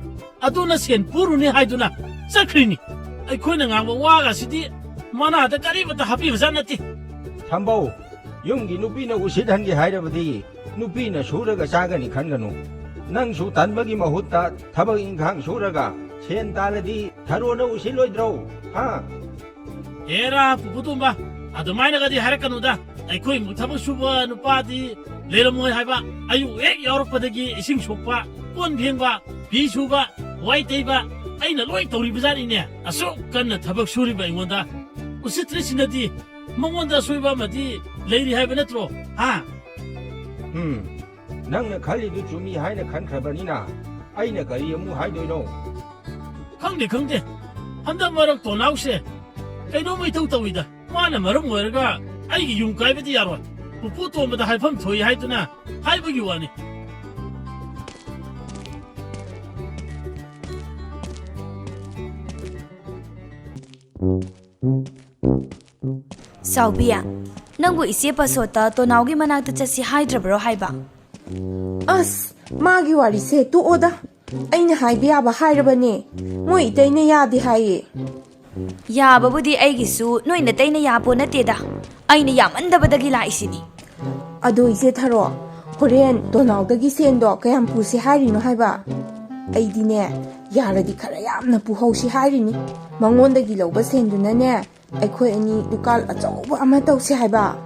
ꯑꯗꯨꯅ ꯁꯦꯟ ꯄꯨꯔꯨꯅꯤ ꯍꯥꯏꯗꯨꯅ ꯆꯠꯈ꯭ꯔꯤꯅꯤ꯫ ꯑꯩꯈꯣꯏꯅ ꯉꯥꯡꯕ ꯋꯥꯒꯁꯤꯗꯤ ꯃꯅꯥꯗ ꯀꯔꯤꯃꯠꯇ ꯍꯥꯞꯄꯤꯕꯖꯥꯠ ꯅꯠꯇꯦ꯫ ꯊꯝꯕꯧ, ꯌꯨꯝꯒꯤ ꯅꯨꯄꯤꯅ ꯎꯁꯤꯠꯍꯟꯒꯦ ꯍꯥꯏꯔꯕꯗꯤ ꯅꯨꯄꯤꯅ ꯁꯨꯔꯒ ꯆꯥꯒꯅꯤ ꯈꯟꯒꯅꯨ꯫ ꯅꯪꯁꯨ ꯇꯟꯕꯒꯤ ꯃꯍꯨꯠꯇ ꯊꯕꯛ ꯏꯪꯈꯥꯡ ꯁꯨꯔꯒ ꯁꯦꯟ ꯇꯥꯜꯂꯗꯤ ꯊꯔꯣꯅ ꯎꯁꯤꯠꯂꯣꯏꯗ꯭ꯔꯣ? ꯍꯥ? ꯍꯦꯔꯥ, ꯄꯨꯄꯨ ꯇꯣꯝꯕ, ꯑꯗꯨꯃꯥꯏꯅꯒꯗꯤ ꯍꯥꯏꯔꯛꯀꯅꯨꯗ꯫ ꯑꯩꯈꯣꯏꯃꯨꯛ ꯊꯕꯛ ꯁꯨꯕ ꯅꯨꯄꯥꯗꯤ ꯂꯩꯔꯝꯃꯣꯏ ꯍꯥꯏꯕ꯫ ꯑꯌꯨꯛ ꯍꯦꯛ ꯌꯥꯎꯔꯛꯄꯗꯒꯤ ꯏꯁꯤꯡ ꯁꯣꯛꯄ, ꯀꯣꯟ ꯐꯦꯡꯕ, ꯐꯤ ꯁꯨꯕ, ꯋꯥꯏ ꯇꯩꯕ ꯑꯩꯅ ꯂꯣꯏ ꯇꯧꯔꯤꯕꯖꯥꯠꯅꯤꯅꯦ꯫ ꯑꯁꯨꯛ ꯀꯟꯅ ꯊꯕꯛ ꯁꯨꯔꯤꯕ ꯑꯩꯉꯣꯟꯗ ꯎꯁꯤꯠꯇ꯭ꯔꯤꯁꯤꯅꯗꯤ ꯃꯉꯣꯟꯗ ꯑꯁꯣꯏꯕ ꯑꯃꯗꯤ ꯂꯩꯔꯤ ꯍꯥꯏꯕ ꯅꯠꯇ꯭ꯔꯣ? ꯍꯥ? ꯎꯝ, ꯅꯪꯅ ꯈꯜꯂꯤꯗꯨ ꯆꯨꯝꯃꯤ ꯍꯥꯏꯅ ꯈꯟꯈ꯭ꯔꯕꯅꯤꯅ ꯑꯩꯅ ꯀꯔꯤ ꯑꯃꯨꯛ ꯍꯥꯏꯗꯣꯏꯅꯣ? ꯈꯪꯗꯦ, ꯈꯪꯗꯦ꯫ ꯍꯟꯗꯛ ꯃꯔꯛ ꯇꯣꯅꯥꯎꯁꯦ ꯀꯩꯅꯣꯝꯃ ꯏꯇꯧ ꯇꯧꯏꯗ꯫ ꯃꯥꯅ ꯃꯔꯝ ꯑꯣꯏꯔꯒ ꯑꯩꯒꯤ ꯌꯨꯝ ꯀꯥꯏꯕꯗꯤ ꯌꯥꯔꯣꯏ꯫ ꯄꯨꯄꯨ ꯇꯣꯝꯕꯗ ꯍꯥꯏꯐꯝ ꯊꯣꯛꯏ ꯍꯥꯏꯗꯨꯅ ꯍꯥꯏꯕꯒꯤ ꯋꯥꯅꯤ꯫ ꯆꯥꯎꯕꯤ, ꯅꯪꯕꯨ ꯏꯆꯦ ꯄꯁꯣꯠꯇ ꯇꯣꯅꯥꯎꯒꯤ ꯃꯅꯥꯛꯇ ꯆꯠꯁꯤ ꯍꯥꯏꯗ꯭ꯔꯕ꯭ꯔꯣ ꯍꯥꯏꯕ? ꯑꯁ, ꯃꯥꯒꯤ ꯋꯥꯔꯤꯁꯦ ꯇꯣꯛꯑꯣꯗ꯫ ꯑꯩꯅ ꯍꯥꯏꯕ ꯌꯥꯕ ꯍꯥꯏꯔꯕꯅꯦ꯫ ꯃꯣꯏ ꯏꯇꯩꯅ ꯌꯥꯗꯦ ꯍꯥꯏꯌꯦ꯫ ꯌꯥꯕꯕꯨꯗꯤ ꯑꯩꯒꯤꯁꯨ ꯅꯣꯏ ꯅꯇꯩꯅ ꯌꯥꯄꯣ ꯅꯠꯇꯦꯗ꯫ ꯑꯩꯅ ꯌꯥꯃꯟꯗꯕꯗꯒꯤ ꯂꯥꯛꯏꯁꯤꯅꯤ꯫ ꯑꯗꯣ ꯏꯆꯦ ꯊꯔꯣ, ꯍꯣꯔꯦꯟ ꯇꯣꯅꯥꯎꯗꯒꯤ ꯁꯦꯟꯗꯣ ꯀꯌꯥꯝ ꯄꯨꯁꯤ ꯍꯥꯏꯔꯤꯅꯣ ꯍꯥꯏꯕ? ꯑꯩꯗꯤꯅꯦ, ꯌꯥꯔꯗꯤ ꯈꯔ ꯌꯥꯝꯅ ꯄꯨꯍꯧꯁꯤ ꯍꯥꯏꯔꯤꯅꯤ꯫ ꯃꯉꯣꯟꯗꯒꯤ ꯂꯧꯕ ꯁꯦꯟꯗꯨꯅꯅꯦ, ꯑꯩꯈꯣꯏ ꯑꯅꯤ ꯗꯨꯀꯥꯟ ꯑꯆꯧꯕ ꯑꯃ ꯇꯧꯁꯤ ꯍꯥꯏꯕ꯫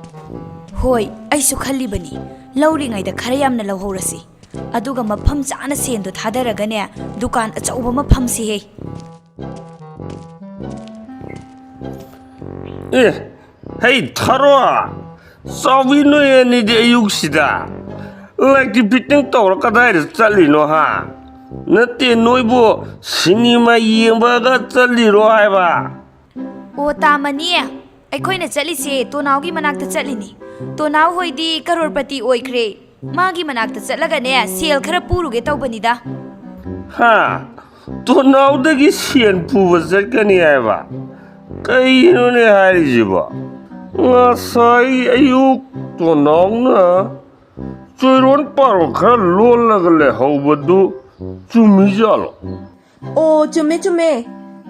ꯍꯣꯏ, ꯑꯩꯁꯨ ꯈꯜꯂꯤꯕꯅꯤ꯫ ꯂꯧꯔꯤꯉꯩꯗ ꯈꯔ ꯌꯥꯝꯅ ꯂꯧꯍꯧꯔꯁꯤ꯫ ꯑꯗꯨꯒ ꯃꯐꯝ ꯆꯥꯅ ꯁꯦꯟꯗꯣ ꯊꯥꯗꯔꯒꯅꯦ, ꯗꯨꯀꯥꯟ ꯑꯆꯧꯕ ꯑꯃ ꯐꯝꯁꯤꯍꯦ꯫ ꯑꯦ, ꯍꯩ ꯊꯔꯣ, ꯆꯥꯎꯕꯤ ꯅꯣꯏ ꯑꯅꯤꯗꯤ ꯑꯌꯨꯛꯁꯤꯗ ꯂꯥꯏꯠ ꯐꯤꯠꯇꯤꯡ ꯇꯧꯔ ꯀꯗꯥꯏꯗ ꯆꯠꯂꯤꯅꯣ ꯍꯥ? ꯅꯠꯇꯦ, ꯅꯣꯏꯕꯨ ꯁꯤꯅꯤꯃꯥ ꯌꯦꯡꯕꯒ ꯆꯠꯂꯤꯔꯣ ꯍꯥꯏꯕ? ꯑꯣ, ꯇꯥꯃꯅꯤ, ꯑꯩꯈꯣꯏꯅ ꯆꯠꯂꯤꯁꯦ ꯇꯣꯅꯥꯎꯒꯤ ꯃꯅꯥꯛꯇ ꯆꯠꯂꯤꯅꯤ꯫ ꯇꯣꯅꯥꯎ ꯍꯣꯏꯗꯤ ꯀꯔꯣꯔꯄꯇꯤ ꯑꯣꯏꯈ꯭ꯔꯦ꯫ ꯃꯥꯒꯤ ꯃꯅꯥꯛꯇ ꯆꯠꯂꯒꯅꯦ, ꯁꯦꯜ ꯈꯔ ꯄꯨꯔꯨꯒꯦ ꯇꯧꯕꯅꯤꯗ꯫ ꯍꯥ? ꯇꯣꯅꯥꯎꯗꯒꯤ ꯁꯦꯟ ꯄꯨꯕ ꯆꯠꯀꯅꯤ ꯍꯥꯏꯕ? ꯀꯩꯅꯣꯅꯦ ꯍꯥꯏꯔꯤꯁꯤꯕꯣ? ꯉꯁꯥꯏ ꯑꯌꯨꯛ ꯇꯣꯅꯥꯎꯅ ꯆꯣꯏꯔꯣꯟ ꯄꯥꯔꯣꯟ ꯈꯔ ꯂꯣꯜꯂꯒ ꯂꯩꯍꯧꯕꯗꯨ ꯆꯨꯝꯃꯤꯖꯥꯠꯂꯣ? ꯑꯣ, ꯆꯨꯝꯃꯦ, ꯆꯨꯝꯃꯦ꯫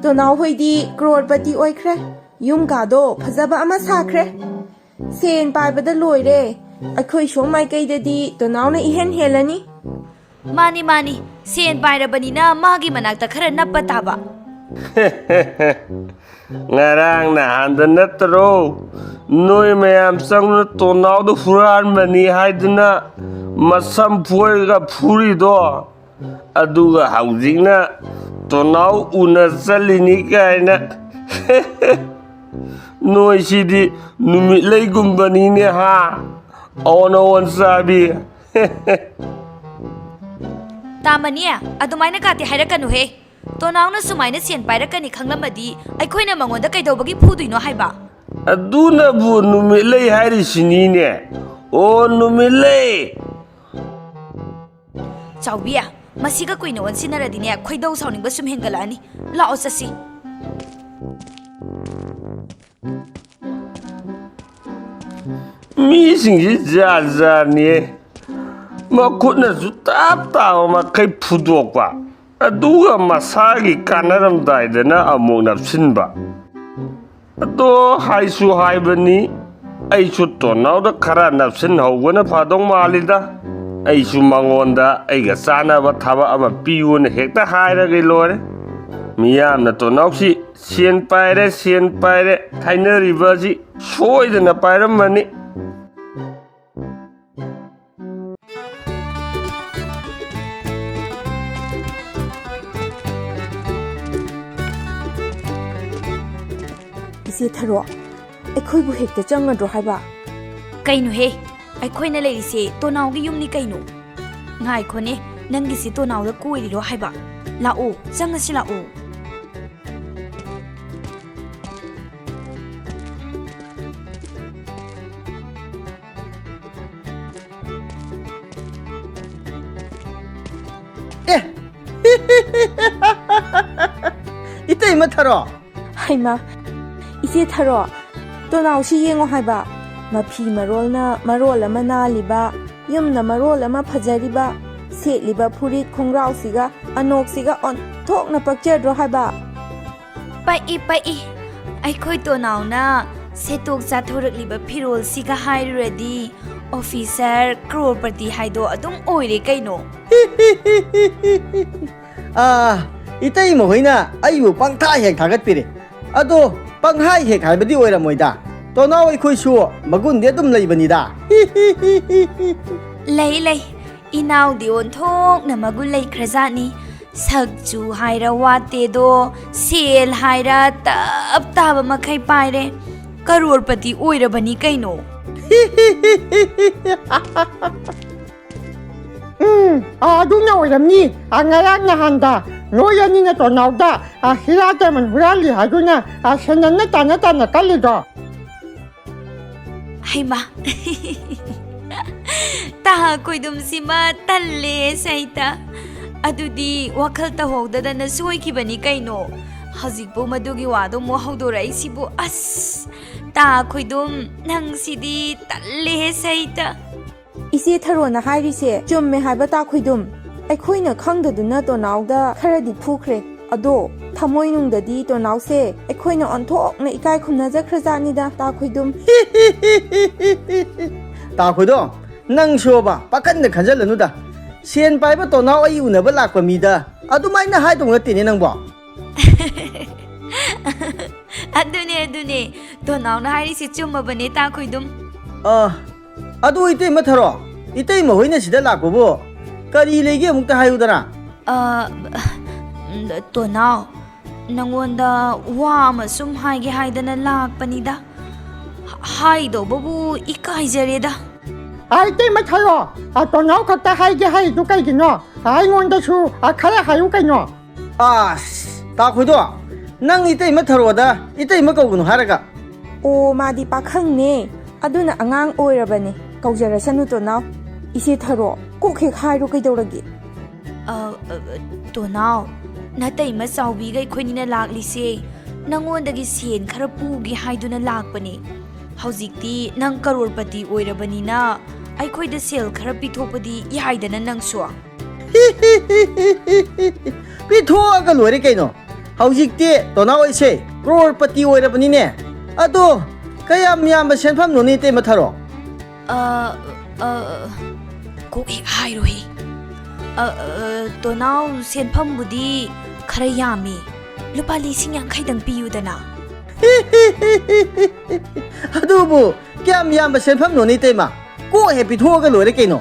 ꯇꯣꯅꯥꯎ ꯍꯣꯏꯗꯤ ꯀ꯭ꯔꯣꯔꯄꯇꯤ ꯑꯣꯏꯈ꯭ꯔꯦ꯫ ꯌꯨꯝ ꯀꯥꯗꯣ ꯐꯖꯕ ꯑꯃ ꯁꯥꯈ꯭ꯔꯦ꯫ ꯁꯦꯟ ꯄꯥꯏꯕꯗ ꯂꯣꯏꯔꯦ꯫ ꯑꯩꯈꯣꯏ ꯁꯣꯝ ꯃꯥꯏꯀꯩꯗꯗꯤ ꯇꯣꯅꯥꯎꯅ ꯏꯍꯦꯟ ꯍꯦꯜꯂꯅꯤ꯫ ꯃꯥꯅꯤ, ꯃꯥꯅꯤ꯫ ꯁꯦꯟ ꯄꯥꯏꯔꯕꯅꯤꯅ ꯃꯥꯒꯤ ꯃꯅꯥꯛꯇ ꯈꯔ ꯅꯞꯄ ꯇꯥꯕ꯫ ꯉꯔꯥꯡ ꯅꯍꯥꯟꯗ ꯅꯠꯇ꯭ꯔꯣ ꯅꯣꯏ ꯃꯌꯥꯝ ꯆꯪꯗꯨꯅ ꯇꯣꯅꯥꯎꯗ ꯍꯨꯔꯥꯟꯕꯅꯤ ꯍꯥꯏꯗꯨꯅ ꯃꯁꯝ ꯐꯣꯏꯔꯒ ꯐꯨꯔꯤꯗꯣ? ꯑꯗꯨꯒ ꯍꯧꯖꯤꯛꯅ ꯇꯣꯅꯥꯎ ꯎꯅ ꯆꯠꯂꯤꯅꯤ ꯀꯥꯏꯅ꯫ ꯅꯣꯏꯁꯤꯗꯤ ꯅꯨꯃꯤꯠꯂꯩꯒꯨꯝꯕꯅꯤꯅꯦ ꯍꯥ? ꯑꯑꯣꯟ ꯑꯑꯣꯟ ꯆꯥꯕꯤ꯫ ꯇꯥꯃꯅꯤ, ꯑꯗꯨꯃꯥꯏꯅ ꯀꯥꯇꯤ ꯍꯥꯏꯔꯛꯀꯅꯨꯍꯦ꯫ ꯇꯣꯅꯥꯎꯅ ꯁꯨꯃꯥꯏꯅ ꯁꯦꯟ ꯄꯥꯏꯔꯛꯀꯅꯤ ꯈꯪꯂꯝꯃꯗꯤ ꯑꯩꯈꯣꯏꯅ ꯃꯉꯣꯟꯗ ꯀꯩꯗꯧꯕꯒꯤ ꯐꯨꯗꯣꯏꯅꯣ ꯍꯥꯏꯕ? ꯑꯗꯨꯅꯕꯨ ꯅꯨꯃꯤꯠꯂꯩ ꯍꯥꯏꯔꯤꯁꯤꯅꯤꯅꯦ꯫ ꯑꯣ, ꯅꯨꯃꯤꯠꯂꯩ! ꯆꯥꯎꯕꯤ, ꯃꯁꯤꯒ ꯀꯨꯏꯅ ꯑꯣꯟꯁꯤꯟꯅꯔꯗꯤꯅꯦ, ꯈꯣꯏꯗꯧ ꯁꯥꯎꯅꯤꯡꯕ ꯁꯨꯝ ꯍꯦꯟꯒꯠꯂꯛꯑꯅꯤ꯫ ꯂꯥꯛꯑꯣ, ꯆꯠꯁꯤ꯫ ꯃꯤꯁꯤꯡꯁꯤ ꯖꯥꯠ ꯖꯥꯠꯅꯤ꯫ ꯃꯈꯨꯠꯅꯁꯨ ꯇꯥꯞ ꯇꯥꯕ ꯃꯈꯩ ꯐꯨꯗꯣꯛꯄ, ꯑꯗꯨꯒ ꯃꯁꯥꯒꯤ ꯀꯥꯟꯅꯔꯝꯗꯥꯏꯗꯅ ꯑꯃꯨꯛ ꯅꯞꯁꯤꯟꯕ꯫ ꯑꯗꯣ ꯍꯥꯏꯁꯨ ꯍꯥꯏꯕꯅꯤ, ꯑꯩꯁꯨ ꯇꯣꯅꯥꯎꯗ ꯈꯔ ꯅꯞꯁꯤꯟꯍꯧꯕꯅ ꯐꯗꯧ ꯃꯥꯜꯂꯤꯗ꯫ ꯑꯩꯁꯨ ꯃꯉꯣꯟꯗ ꯑꯩꯒ ꯆꯥꯟꯅꯕ ꯊꯕꯛ ꯑꯃ ꯄꯤꯌꯨꯅ ꯍꯦꯛꯇ ꯍꯥꯏꯔꯒ ꯂꯣꯏꯔꯦ꯫ ꯃꯤꯌꯥꯝꯅ ꯇꯣꯅꯥꯎꯁꯤ ꯁꯦꯟ ꯄꯥꯏꯔꯦ, ꯁꯦꯟ ꯄꯥꯏꯔꯦ ꯍꯥꯏꯅꯔꯤꯕ ꯑꯁꯤ ꯁꯣꯏꯗꯅ ꯄꯥꯏꯔꯝꯃꯅꯤ꯫ ꯏꯆꯦ ꯊꯔꯣ, ꯑꯩꯈꯣꯏꯕꯨ ꯍꯦꯛꯇ ꯆꯪꯉꯗ꯭ꯔꯣ ꯍꯥꯏꯕ? ꯀꯩꯅꯣꯍꯦ, ꯑꯩꯈꯣꯏꯅ ꯂꯩꯔꯤꯁꯦ ꯇꯣꯅꯥꯎꯒꯤ ꯌꯨꯝꯅꯤ ꯀꯩꯅꯣ꯫ ꯉꯥꯏꯈꯣꯅꯦ, ꯅꯪꯒꯤꯁꯦ ꯇꯣꯅꯥꯎꯗ ꯀꯣꯏꯔꯤꯔꯣ ꯍꯥꯏꯕ? ꯂꯥꯛꯑꯣ, ꯆꯪꯉꯁꯤ ꯂꯥꯛꯑꯣ꯫ ꯑꯦ, ꯏꯇꯩꯃ ꯊꯔꯣ꯫ ꯍꯩꯃꯥ, ꯏꯆꯦ ꯊꯔꯣ, ꯇꯣꯅꯥꯎꯁꯤ ꯌꯦꯡꯉꯣ ꯍꯥꯏꯕ꯫ ꯃꯐꯤ ꯃꯔꯣꯜꯅ ꯃꯔꯣꯜ ꯑꯃ ꯅꯥꯜꯂꯤꯕ, ꯌꯨꯝꯅ ꯃꯔꯣꯜ ꯑꯃ ꯐꯖꯔꯤꯕ, ꯁꯦꯠꯂꯤꯕ ꯐꯨꯔꯤꯠ ꯈꯣꯡꯒ꯭ꯔꯥꯎꯁꯤꯒ ꯑꯅꯣꯛꯁꯤꯒ ꯑꯣꯟꯊꯣꯛꯅ ꯄꯛꯆꯗ꯭ꯔꯣ ꯍꯥꯏꯕ? ꯄꯛꯏ, ꯄꯛꯏ꯫ ꯑꯩꯈꯣꯏ ꯇꯣꯅꯥꯎꯅ ꯁꯦꯠꯇꯣꯛ ꯆꯥꯊꯣꯔꯛꯂꯤꯕ ꯐꯤꯔꯣꯜꯁꯤꯒ ꯍꯥꯏꯔꯨꯔꯗꯤ ꯑꯣꯐꯤꯁꯔ ꯀ꯭ꯔꯣꯔꯄꯇꯤ ꯍꯥꯏꯗꯣ ꯑꯗꯨꯝ ꯑꯣꯏꯔꯦ ꯀꯩꯅꯣ꯫ ꯑꯥ, ꯏꯇꯩꯃ ꯍꯣꯏꯅ ꯑꯩꯕꯨ ꯄꯪꯊꯥ ꯍꯦꯛ ꯊꯥꯒꯠꯄꯤꯔꯦ꯫ ꯑꯗꯣ ꯄꯪꯍꯥꯏ ꯍꯦꯛ ꯍꯥꯏꯕꯗꯤ ꯑꯣꯏꯔꯝꯃꯣꯏꯗ꯫ ꯇꯣꯅꯥꯎ ꯑꯩꯈꯣꯏꯁꯨ ꯃꯒꯨꯟꯗꯤ ꯑꯗꯨꯝ ꯂꯩꯕꯅꯤꯗ꯫ ꯂꯩ, ꯂꯩ꯫ ꯏꯅꯥꯎꯗꯤ ꯑꯣꯟꯊꯣꯛꯅ ꯃꯒꯨꯟ ꯂꯩꯈ꯭ꯔꯖꯥꯠꯅꯤ꯫ ꯁꯛꯆꯨ ꯍꯥꯏꯔ ꯋꯥꯠꯇꯦꯗꯣ, ꯁꯦꯜ ꯍꯥꯏꯔ ꯇꯞ ꯇꯥꯕ ꯃꯈꯩ ꯄꯥꯏꯔꯦ꯫ ꯀꯔꯣꯔꯄꯇꯤ ꯑꯣꯏꯔꯕꯅꯤ ꯀꯩꯅꯣ꯫ ꯎꯝ, ꯑꯗꯨꯅ ꯑꯣꯏꯔꯝꯅꯤ꯫ ꯑ, ꯉꯔꯥꯡ ꯅꯍꯥꯟꯗ ꯅꯣꯏ ꯑꯅꯤꯅ ꯇꯣꯅꯥꯎꯗ, ꯑ, ꯍꯤꯔꯥ ꯗꯥꯏꯃꯟ ꯍꯨꯔꯥꯜꯂꯤ ꯍꯥꯏꯗꯨꯅ, ꯑ, ꯁꯦꯟꯗꯟꯅ ꯇꯥꯅ ꯇꯥꯅ ꯀꯜꯂꯤꯗꯣ꯫ ꯍꯩꯃꯥ꯫ ꯇꯥ ꯈꯣꯏꯗꯨꯝꯁꯤꯃ ꯇꯜꯂꯦ ꯁꯩꯇ꯫ ꯑꯗꯨꯗꯤ ꯋꯥꯈꯜ ꯇꯧꯍꯧꯗꯗꯅ ꯁꯣꯏꯈꯤꯕꯅꯤ ꯀꯩꯅꯣ꯫ ꯍꯧꯖꯤꯛꯄꯨ ꯃꯗꯨꯒꯤ ꯋꯥꯗꯣ ꯑꯃꯨꯛ ꯍꯧꯗꯣꯔꯛꯏꯁꯤꯕꯨ꯫ ꯑꯁ! ꯇꯥ ꯈꯣꯏꯗꯨꯝ, ꯅꯪꯁꯤꯗꯤ ꯇꯜꯂꯦ ꯁꯩꯇ꯫ ꯏꯆꯦ ꯊꯔꯣꯅ ꯍꯥꯏꯔꯤꯁꯦ ꯆꯨꯝꯃꯦ ꯍꯥꯏꯕ ꯇꯥ ꯈꯣꯏꯗꯨꯝ꯫ ꯑꯩꯈꯣꯏꯅ ꯈꯪꯗꯗꯨꯅ ꯇꯣꯅꯥꯎꯗ ꯈꯔꯗꯤ ꯐꯨꯈ꯭ꯔꯦ꯫ ꯑꯗꯣ ꯊꯃꯣꯏꯅꯨꯡꯗꯗꯤ ꯇꯣꯅꯥꯎꯁꯦ ꯑꯩꯈꯣꯏꯅ ꯑꯣꯟꯊꯣꯛꯅ ꯏꯀꯥꯏ ꯈꯨꯝꯅꯖꯈ꯭ꯔꯖꯥꯠꯅꯤꯗ ꯇꯥ ꯈꯣꯏꯗꯨꯝ꯫ ꯇꯥ ꯈꯣꯏꯗꯨꯝ, ꯅꯪꯁꯨꯕ ꯄꯥꯈꯟꯗ ꯈꯟꯖꯜꯂꯅꯨꯗ꯫ ꯁꯦꯟ ꯄꯥꯏꯕ ꯇꯣꯅꯥꯎ ꯑꯩ ꯎꯅꯕ ꯂꯥꯛꯄ ꯃꯤꯗ ꯑꯗꯨꯃꯥꯏꯅ ꯍꯥꯏꯗꯧ ꯅꯠꯇꯦꯅꯦ ꯅꯪꯕꯣ꯫ ꯑꯗꯨꯅꯦ, ꯑꯗꯨꯅꯦ꯫ ꯇꯣꯅꯥꯎꯅ ꯍꯥꯏꯔꯤꯁꯦ ꯆꯨꯝꯃꯕꯅꯦ ꯇꯥ ꯈꯣꯏꯗꯨꯝ꯫ ꯑ, ꯑꯗꯨ ꯏꯇꯩꯃ ꯊꯔꯣ, ꯏꯇꯩꯃ ꯍꯣꯏꯅ ꯁꯤꯗ ꯂꯥꯛꯄꯕꯨ ꯀꯔꯤ ꯂꯩꯒꯦ ꯑꯃꯨꯛꯇ ꯍꯥꯏꯌꯨꯗꯅ꯫ ꯑ, ꯇꯣꯅꯥꯎ, ꯅꯪꯉꯣꯟꯗ ꯋꯥ ꯑꯃ ꯁꯨꯝ ꯍꯥꯏꯒꯦ ꯍꯥꯏꯗꯅ ꯂꯥꯛꯄꯅꯤꯗ꯫ ꯍꯥꯏꯗꯧꯕꯕꯨ ꯏꯀꯥꯏꯖꯔꯦꯗ꯫ ꯑ, ꯏꯇꯩꯃ ꯊꯔꯣ, ꯑ, ꯇꯣꯅꯥꯎ ꯈꯛꯇ ꯍꯥꯏꯒꯦ ꯍꯥꯏꯔꯤꯗꯨ ꯀꯩꯒꯤꯅꯣ? ꯑ, ꯑꯩꯉꯣꯟꯗꯁꯨ, ꯑ, ꯈꯔ ꯍꯥꯏꯌꯨ ꯀꯩꯅꯣ꯫ ꯑꯁ, ꯇꯥ ꯈꯣꯏꯗꯣ, ꯅꯪ ꯏꯇꯩꯃ ꯊꯔꯣꯗ ꯏꯇꯩꯃ ꯀꯧꯒꯅꯨ ꯍꯥꯏꯔꯒ꯫ ꯑꯣ, ꯃꯥꯗꯤ ꯄꯥꯈꯪꯅꯦ, ꯑꯗꯨꯅ ꯑꯉꯥꯡ ꯑꯣꯏꯔꯕꯅꯦ, ꯀꯧꯖꯔꯁꯅꯨ ꯇꯣꯅꯥꯎ꯫ ꯏꯆꯦ ꯊꯔꯣ, ꯀꯣꯛ ꯍꯦꯛ ꯍꯥꯏꯔꯣ ꯀꯩꯗꯧꯔꯒꯦ? ꯑ, ꯑ, ꯇꯣꯅꯥꯎ, ꯅꯇꯩꯃ ꯆꯥꯎꯕꯤꯒ ꯑꯩꯈꯣꯏꯅꯤꯅ ꯂꯥꯛꯂꯤꯁꯦ ꯅꯪꯉꯣꯟꯗꯒꯤ ꯁꯦꯟ ꯈꯔ ꯄꯨꯒꯦ ꯍꯥꯏꯗꯨꯅ ꯂꯥꯛꯄꯅꯦ꯫ ꯍꯧꯖꯤꯛꯇꯤ ꯅꯪ ꯀꯔꯣꯔꯄꯇꯤ ꯑꯣꯏꯔꯕꯅꯤꯅ ꯑꯩꯈꯣꯏꯗ ꯁꯦꯜ ꯈꯔ ꯄꯤꯊꯣꯛꯄꯗꯤ ꯌꯥꯏꯗꯅ ꯅꯪꯁꯨ꯫ ꯄꯤꯊꯣꯛꯑꯒ ꯂꯣꯏꯔꯦ ꯀꯩꯅꯣ꯫ ꯍꯧꯖꯤꯛꯇꯤ ꯇꯣꯅꯥꯎ ꯑꯩꯁꯦ ꯀ꯭ꯔꯣꯔꯄꯇꯤ ꯑꯣꯏꯔꯕꯅꯤꯅꯦ꯫ ꯑꯗꯣ ꯀꯌꯥꯝ ꯌꯥꯝꯕ ꯁꯦꯟꯐꯝꯅꯣꯅꯦ ꯏꯇꯩꯃ ꯊꯔꯣ? ꯑ, ꯑ, ꯀꯣꯛ ꯍꯦꯛ ꯍꯥꯏꯔꯨꯍꯦ꯫ ꯑ, ꯑ, ꯇꯣꯅꯥꯎ, ꯁꯦꯟꯐꯝꯕꯨꯗꯤ ꯈꯔ ꯌꯥꯝꯃꯤ꯫ ꯂꯨꯄꯥ ꯂꯤꯁꯤꯡ ꯌꯥꯡꯈꯩꯗꯪ ꯄꯤꯌꯨꯗꯅ꯫ ꯑꯗꯨꯕꯨ ꯀꯌꯥꯝ ꯌꯥꯝꯕ ꯁꯦꯟꯐꯝꯅꯣꯅꯦ ꯏꯇꯩꯃ? ꯀꯣꯛ ꯍꯦꯛ ꯄꯤꯊꯣꯛꯑꯒ ꯂꯣꯏꯔꯦ ꯀꯩꯅꯣ꯫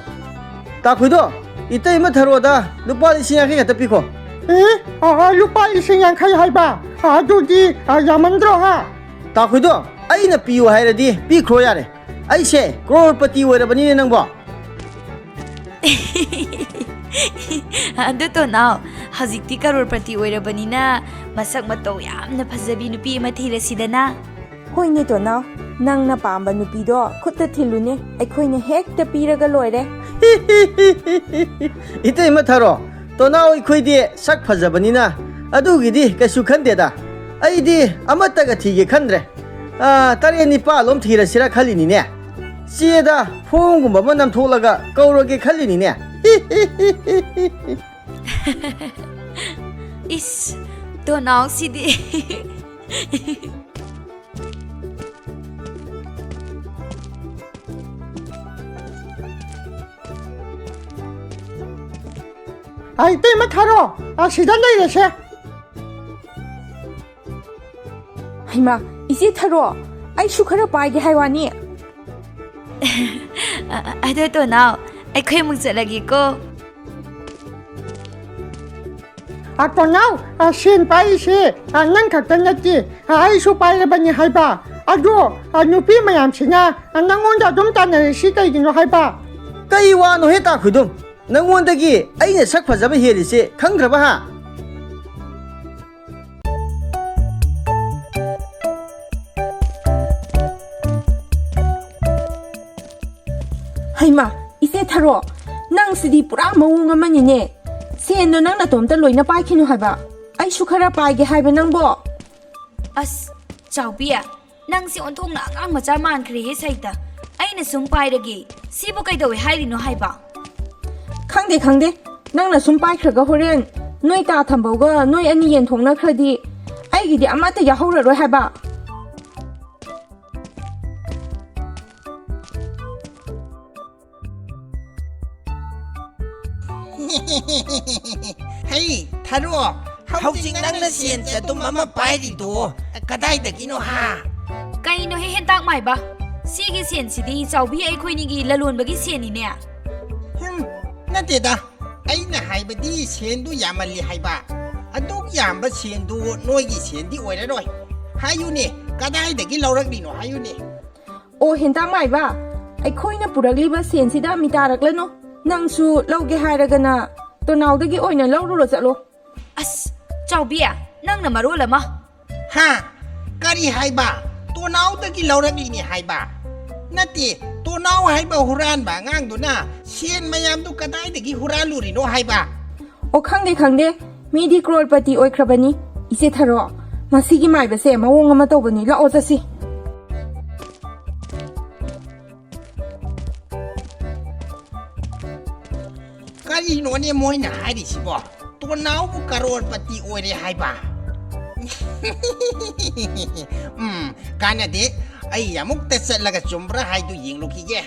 ꯇꯥꯈꯨꯏꯗꯣ, ꯏꯇꯩꯃ ꯊꯔꯣꯗ ꯂꯨꯄꯥ ꯂꯤꯁꯤꯡ ꯌꯥꯡꯈꯩ ꯈꯛꯇ ꯄꯤꯈꯣ꯫ ꯑꯦ, ꯑ, ꯑ, ꯂꯨꯄꯥ ꯂꯤꯁꯤꯡ ꯌꯥꯡꯈꯩ ꯍꯥꯏꯕ? ꯑꯗꯨꯗꯤ, ꯑ, ꯌꯥꯝꯃꯟꯗ꯭ꯔꯣ, ꯍꯥ? ꯇꯥꯈꯨꯏꯗꯣ, ꯑꯩꯅ ꯄꯤꯌꯨ ꯍꯥꯏꯔꯗꯤ ꯄꯤꯈ꯭ꯔꯣ ꯌꯥꯔꯦ꯫ ꯑꯩꯁꯦ ꯀ꯭ꯔꯣꯔꯄꯇꯤ ꯑꯣꯏꯔꯕꯅꯤꯅꯦ ꯅꯪꯕꯣ꯫ ꯑꯗꯨ ꯇꯣꯅꯥꯎ, ꯍꯧꯖꯤꯛꯇꯤ ꯀꯔꯣꯔꯄꯇꯤ ꯑꯣꯏꯔꯕꯅꯤꯅ ꯃꯁꯛ ꯃꯇꯧ ꯌꯥꯝꯅ ꯐꯖꯕꯤ ꯅꯨꯄꯤ ꯑꯃ ꯊꯤꯔꯁꯤꯗꯅ꯫ ꯍꯣꯏꯅꯦ ꯇꯣꯅꯥꯎ, ꯅꯪꯅ ꯄꯥꯝꯕ ꯅꯨꯄꯤꯗꯣ ꯈꯨꯠꯇ ꯊꯤꯜꯂꯨꯅꯦ, ꯑꯩꯈꯣꯏꯅ ꯍꯦꯛꯇ ꯄꯤꯔꯒ ꯂꯣꯏꯔꯦ꯫ ꯏꯇꯩꯃ ꯊꯔꯣ, ꯇꯣꯅꯥꯎ ꯑꯩꯈꯣꯏꯗꯤ ꯁꯛ ꯐꯖꯕꯅꯤꯅ ꯑꯗꯨꯒꯤꯗꯤ ꯀꯩꯁꯨ ꯈꯟꯗꯦꯗ꯫ ꯑꯩꯗꯤ ꯑꯃꯠꯇꯒ ꯊꯤꯒꯦ ꯈꯟꯗ꯭ꯔꯦ꯫ ꯑꯥ, ꯇꯔꯦꯠ ꯅꯤꯄꯥꯜꯂꯣꯝ ꯊꯤꯔꯁꯤꯔ ꯈꯜꯂꯤꯅꯤꯅꯦ꯫ ꯆꯦꯗ ꯐꯣꯝꯒꯨꯝꯕ ꯑꯃ ꯅꯝꯊꯣꯛꯂꯒ ꯀꯧꯔꯒꯦ ꯈꯜꯂꯤꯅꯤꯅꯦ꯫ ꯏꯁ, ꯇꯣꯅꯥꯎꯁꯤꯗꯤ꯫ ꯑꯩ ꯏꯇꯩꯃ ꯊꯥꯔꯣ, ꯑꯁꯤꯗ ꯂꯩꯔꯁꯦ꯫ ꯍꯩꯃꯥ, ꯏꯆꯦ ꯊꯔꯣ, ꯑꯩꯁꯨ ꯈꯔ ꯄꯥꯏꯒꯦ ꯍꯥꯏ ꯋꯥꯅꯤ꯫ ꯑ-, ꯑ-, ꯑꯗꯣ ꯇꯣꯅꯥꯎ, ꯑꯩꯈꯣꯏ ꯑꯃꯨꯛ ꯆꯠꯂꯒꯦꯀꯣ꯫ ꯑ, ꯇꯣꯅꯥꯎ, ꯑ, ꯁꯦꯟ ꯄꯥꯏꯔꯤꯁꯦ, ꯑ, ꯅꯪ ꯈꯛꯇ ꯅꯠꯇꯦ, ꯑ, ꯑꯩꯁꯨ ꯄꯥꯏꯔꯕꯅꯤ ꯍꯥꯏꯕ꯫ ꯑꯗꯣ, ꯑ, ꯅꯨꯄꯤ ꯃꯌꯥꯝꯁꯤꯅ, ꯑ, ꯅꯪꯉꯣꯟꯗ ꯑꯗꯨꯝ ꯇꯥꯟꯅꯔꯤꯁꯤ ꯀꯩꯒꯤꯅꯣ ꯍꯥꯏꯕ? ꯀꯩ ꯋꯥꯅꯣꯍꯦ ꯇꯥ ꯈꯨꯏꯗꯨꯝ? ꯅꯪꯉꯣꯟꯗꯒꯤ ꯑꯩꯅ ꯁꯛ ꯐꯖꯕ ꯍꯦꯜꯂꯤꯁꯦ ꯈꯪꯗ꯭ꯔꯕ ꯍꯥ? ꯍꯩꯃꯥ, ꯏꯆꯦ ꯊꯔꯣ, ꯅꯪꯁꯤꯗꯤ ꯄꯨꯔꯥ ꯃꯑꯣꯡ ꯑꯃꯅꯤꯅꯦ꯫ ꯁꯦꯟꯗꯣ ꯅꯪ ꯅꯇꯣꯝꯇ ꯂꯣꯏꯅ ꯄꯥꯏꯈꯤꯅꯨ ꯍꯥꯏꯕ꯫ ꯑꯩꯁꯨ ꯈꯔ ꯄꯥꯏꯒꯦ ꯍꯥꯏꯕ ꯅꯪꯕꯣ꯫ ꯑꯁ, ꯆꯥꯎꯕꯤ, ꯅꯪꯁꯦ ꯑꯣꯟꯊꯣꯛꯅ ꯑꯉꯥꯡ ꯃꯆꯥ ꯃꯥꯟꯈ꯭ꯔꯦꯍꯦ ꯁꯩꯇ꯫ ꯑꯩꯅ ꯁꯨꯝ ꯄꯥꯏꯔꯒꯦ꯫ ꯁꯤꯕꯨ ꯀꯩꯗꯧꯋꯦ ꯍꯥꯏꯔꯤꯅꯣ ꯍꯥꯏꯕ? ꯈꯪꯗꯦ, ꯈꯪꯗꯦ꯫ ꯅꯪꯅ ꯁꯨꯝ ꯄꯥꯏꯈ꯭ꯔꯒ ꯍꯣꯔꯦꯟ ꯅꯣꯏ ꯇꯥ ꯊꯝꯕꯧꯒ ꯅꯣꯏ ꯑꯅꯤ ꯌꯦꯟꯊꯣꯛꯅꯈ꯭ꯔꯗꯤ ꯑꯩꯒꯤꯗꯤ ꯑꯃꯠꯇ ꯌꯥꯍꯧꯔꯔꯣꯏ ꯍꯥꯏꯕ꯫ ꯍꯩ, ꯊꯔꯣ, ꯍꯧꯖꯤꯛ ꯅꯪꯅ ꯁꯦꯟ ꯆꯗꯨꯝ ꯑꯃ ꯄꯥꯏꯔꯤꯗꯣ ꯀꯗꯥꯏꯗꯒꯤꯅꯣ ꯍꯥ? ꯀꯩꯅꯣꯍꯦ ꯍꯦꯟꯇꯥꯛ ꯃꯥꯏꯕ? ꯁꯤꯒꯤ ꯁꯦꯟꯁꯤꯗꯤ ꯆꯥꯎꯕꯤ ꯑꯩꯈꯣꯏꯅꯤꯒꯤ ꯂꯂꯣꯟꯕꯒꯤ ꯁꯦꯟꯅꯤꯅꯦ꯫ ꯍꯝ, ꯅꯠꯇꯦꯗ, ꯑꯩꯅ ꯍꯥꯏꯕꯗꯤ ꯁꯦꯟꯗꯨ ꯌꯥꯝꯃꯜꯂꯤ ꯍꯥꯏꯕ꯫ ꯑꯗꯨꯛ ꯌꯥꯝꯕ ꯁꯦꯟꯗꯨ ꯅꯣꯏꯒꯤ ꯁꯦꯟꯗꯤ ꯑꯣꯏꯔꯔꯣꯏ꯫ ꯍꯥꯏꯌꯨꯅꯦ, ꯀꯗꯥꯏꯗꯒꯤ ꯂꯧꯔꯛꯂꯤꯅꯣ ꯍꯥꯏꯌꯨꯅꯦ꯫ ꯑꯣ ꯍꯦꯟꯇꯥꯛ ꯃꯥꯏꯕ, ꯑꯩꯈꯣꯏꯅ ꯄꯨꯔꯛꯂꯤꯕ ꯁꯦꯟꯁꯤꯗ ꯃꯤꯇꯥꯔꯛꯂꯅꯨ꯫ ꯅꯪꯁꯨ ꯂꯧꯒꯦ ꯍꯥꯏꯔꯒꯅ ꯇꯣꯅꯥꯎꯗꯒꯤ ꯑꯣꯏꯅ ꯂꯧꯔꯨꯔꯣ ꯆꯠꯂꯣ꯫ ꯑꯁ, ꯆꯥꯎꯕꯤ, ꯅꯪꯅ ꯃꯔꯣꯜ ꯑꯃ꯫ ꯍꯥ? ꯀꯔꯤ ꯍꯥꯏꯕ? ꯇꯣꯅꯥꯎꯗꯒꯤ ꯂꯧꯔꯛꯂꯤꯅꯤ ꯍꯥꯏꯕ? ꯅꯠꯇꯦ, ꯇꯣꯅꯥꯎ ꯍꯥꯏꯕ ꯍꯨꯔꯥꯟꯕ ꯑꯉꯥꯡꯗꯨꯅ ꯁꯦꯟ ꯃꯌꯥꯝꯗꯨ ꯀꯗꯥꯏꯗꯒꯤ ꯍꯨꯔꯥꯜꯂꯨꯔꯤꯅꯣ ꯍꯥꯏꯕ? ꯑꯣ, ꯈꯪꯗꯦ, ꯈꯪꯗꯦ꯫ ꯃꯤꯗꯤ ꯀ꯭ꯔꯣꯔꯄꯇꯤ ꯑꯣꯏꯈ꯭ꯔꯕꯅꯤ꯫ ꯏꯆꯦ ꯊꯔꯣ, ꯃꯁꯤꯒꯤ ꯃꯥꯏꯕꯁꯦ ꯃꯑꯣꯡ ꯑꯃ ꯇꯧꯕꯅꯤ꯫ ꯂꯥꯛꯑꯣ ꯆꯠꯁꯤ꯫ ꯀꯔꯤꯅꯣꯅꯦ ꯃꯣꯏꯅ ꯍꯥꯏꯔꯤꯁꯤꯕꯣ? ꯇꯣꯅꯥꯎꯕꯨ ꯀꯔꯣꯔꯄꯇꯤ ꯑꯣꯏꯔꯦ ꯍꯥꯏꯕ? ꯎꯝ, ꯀꯥꯟꯅꯗꯦ꯫ ꯑꯩ ꯑꯃꯨꯛꯇ ꯆꯠꯂꯒ ꯆꯨꯝꯕ꯭ꯔꯥ ꯍꯥꯏꯗꯨ ꯌꯦꯡꯂꯨꯈꯤꯒꯦ꯫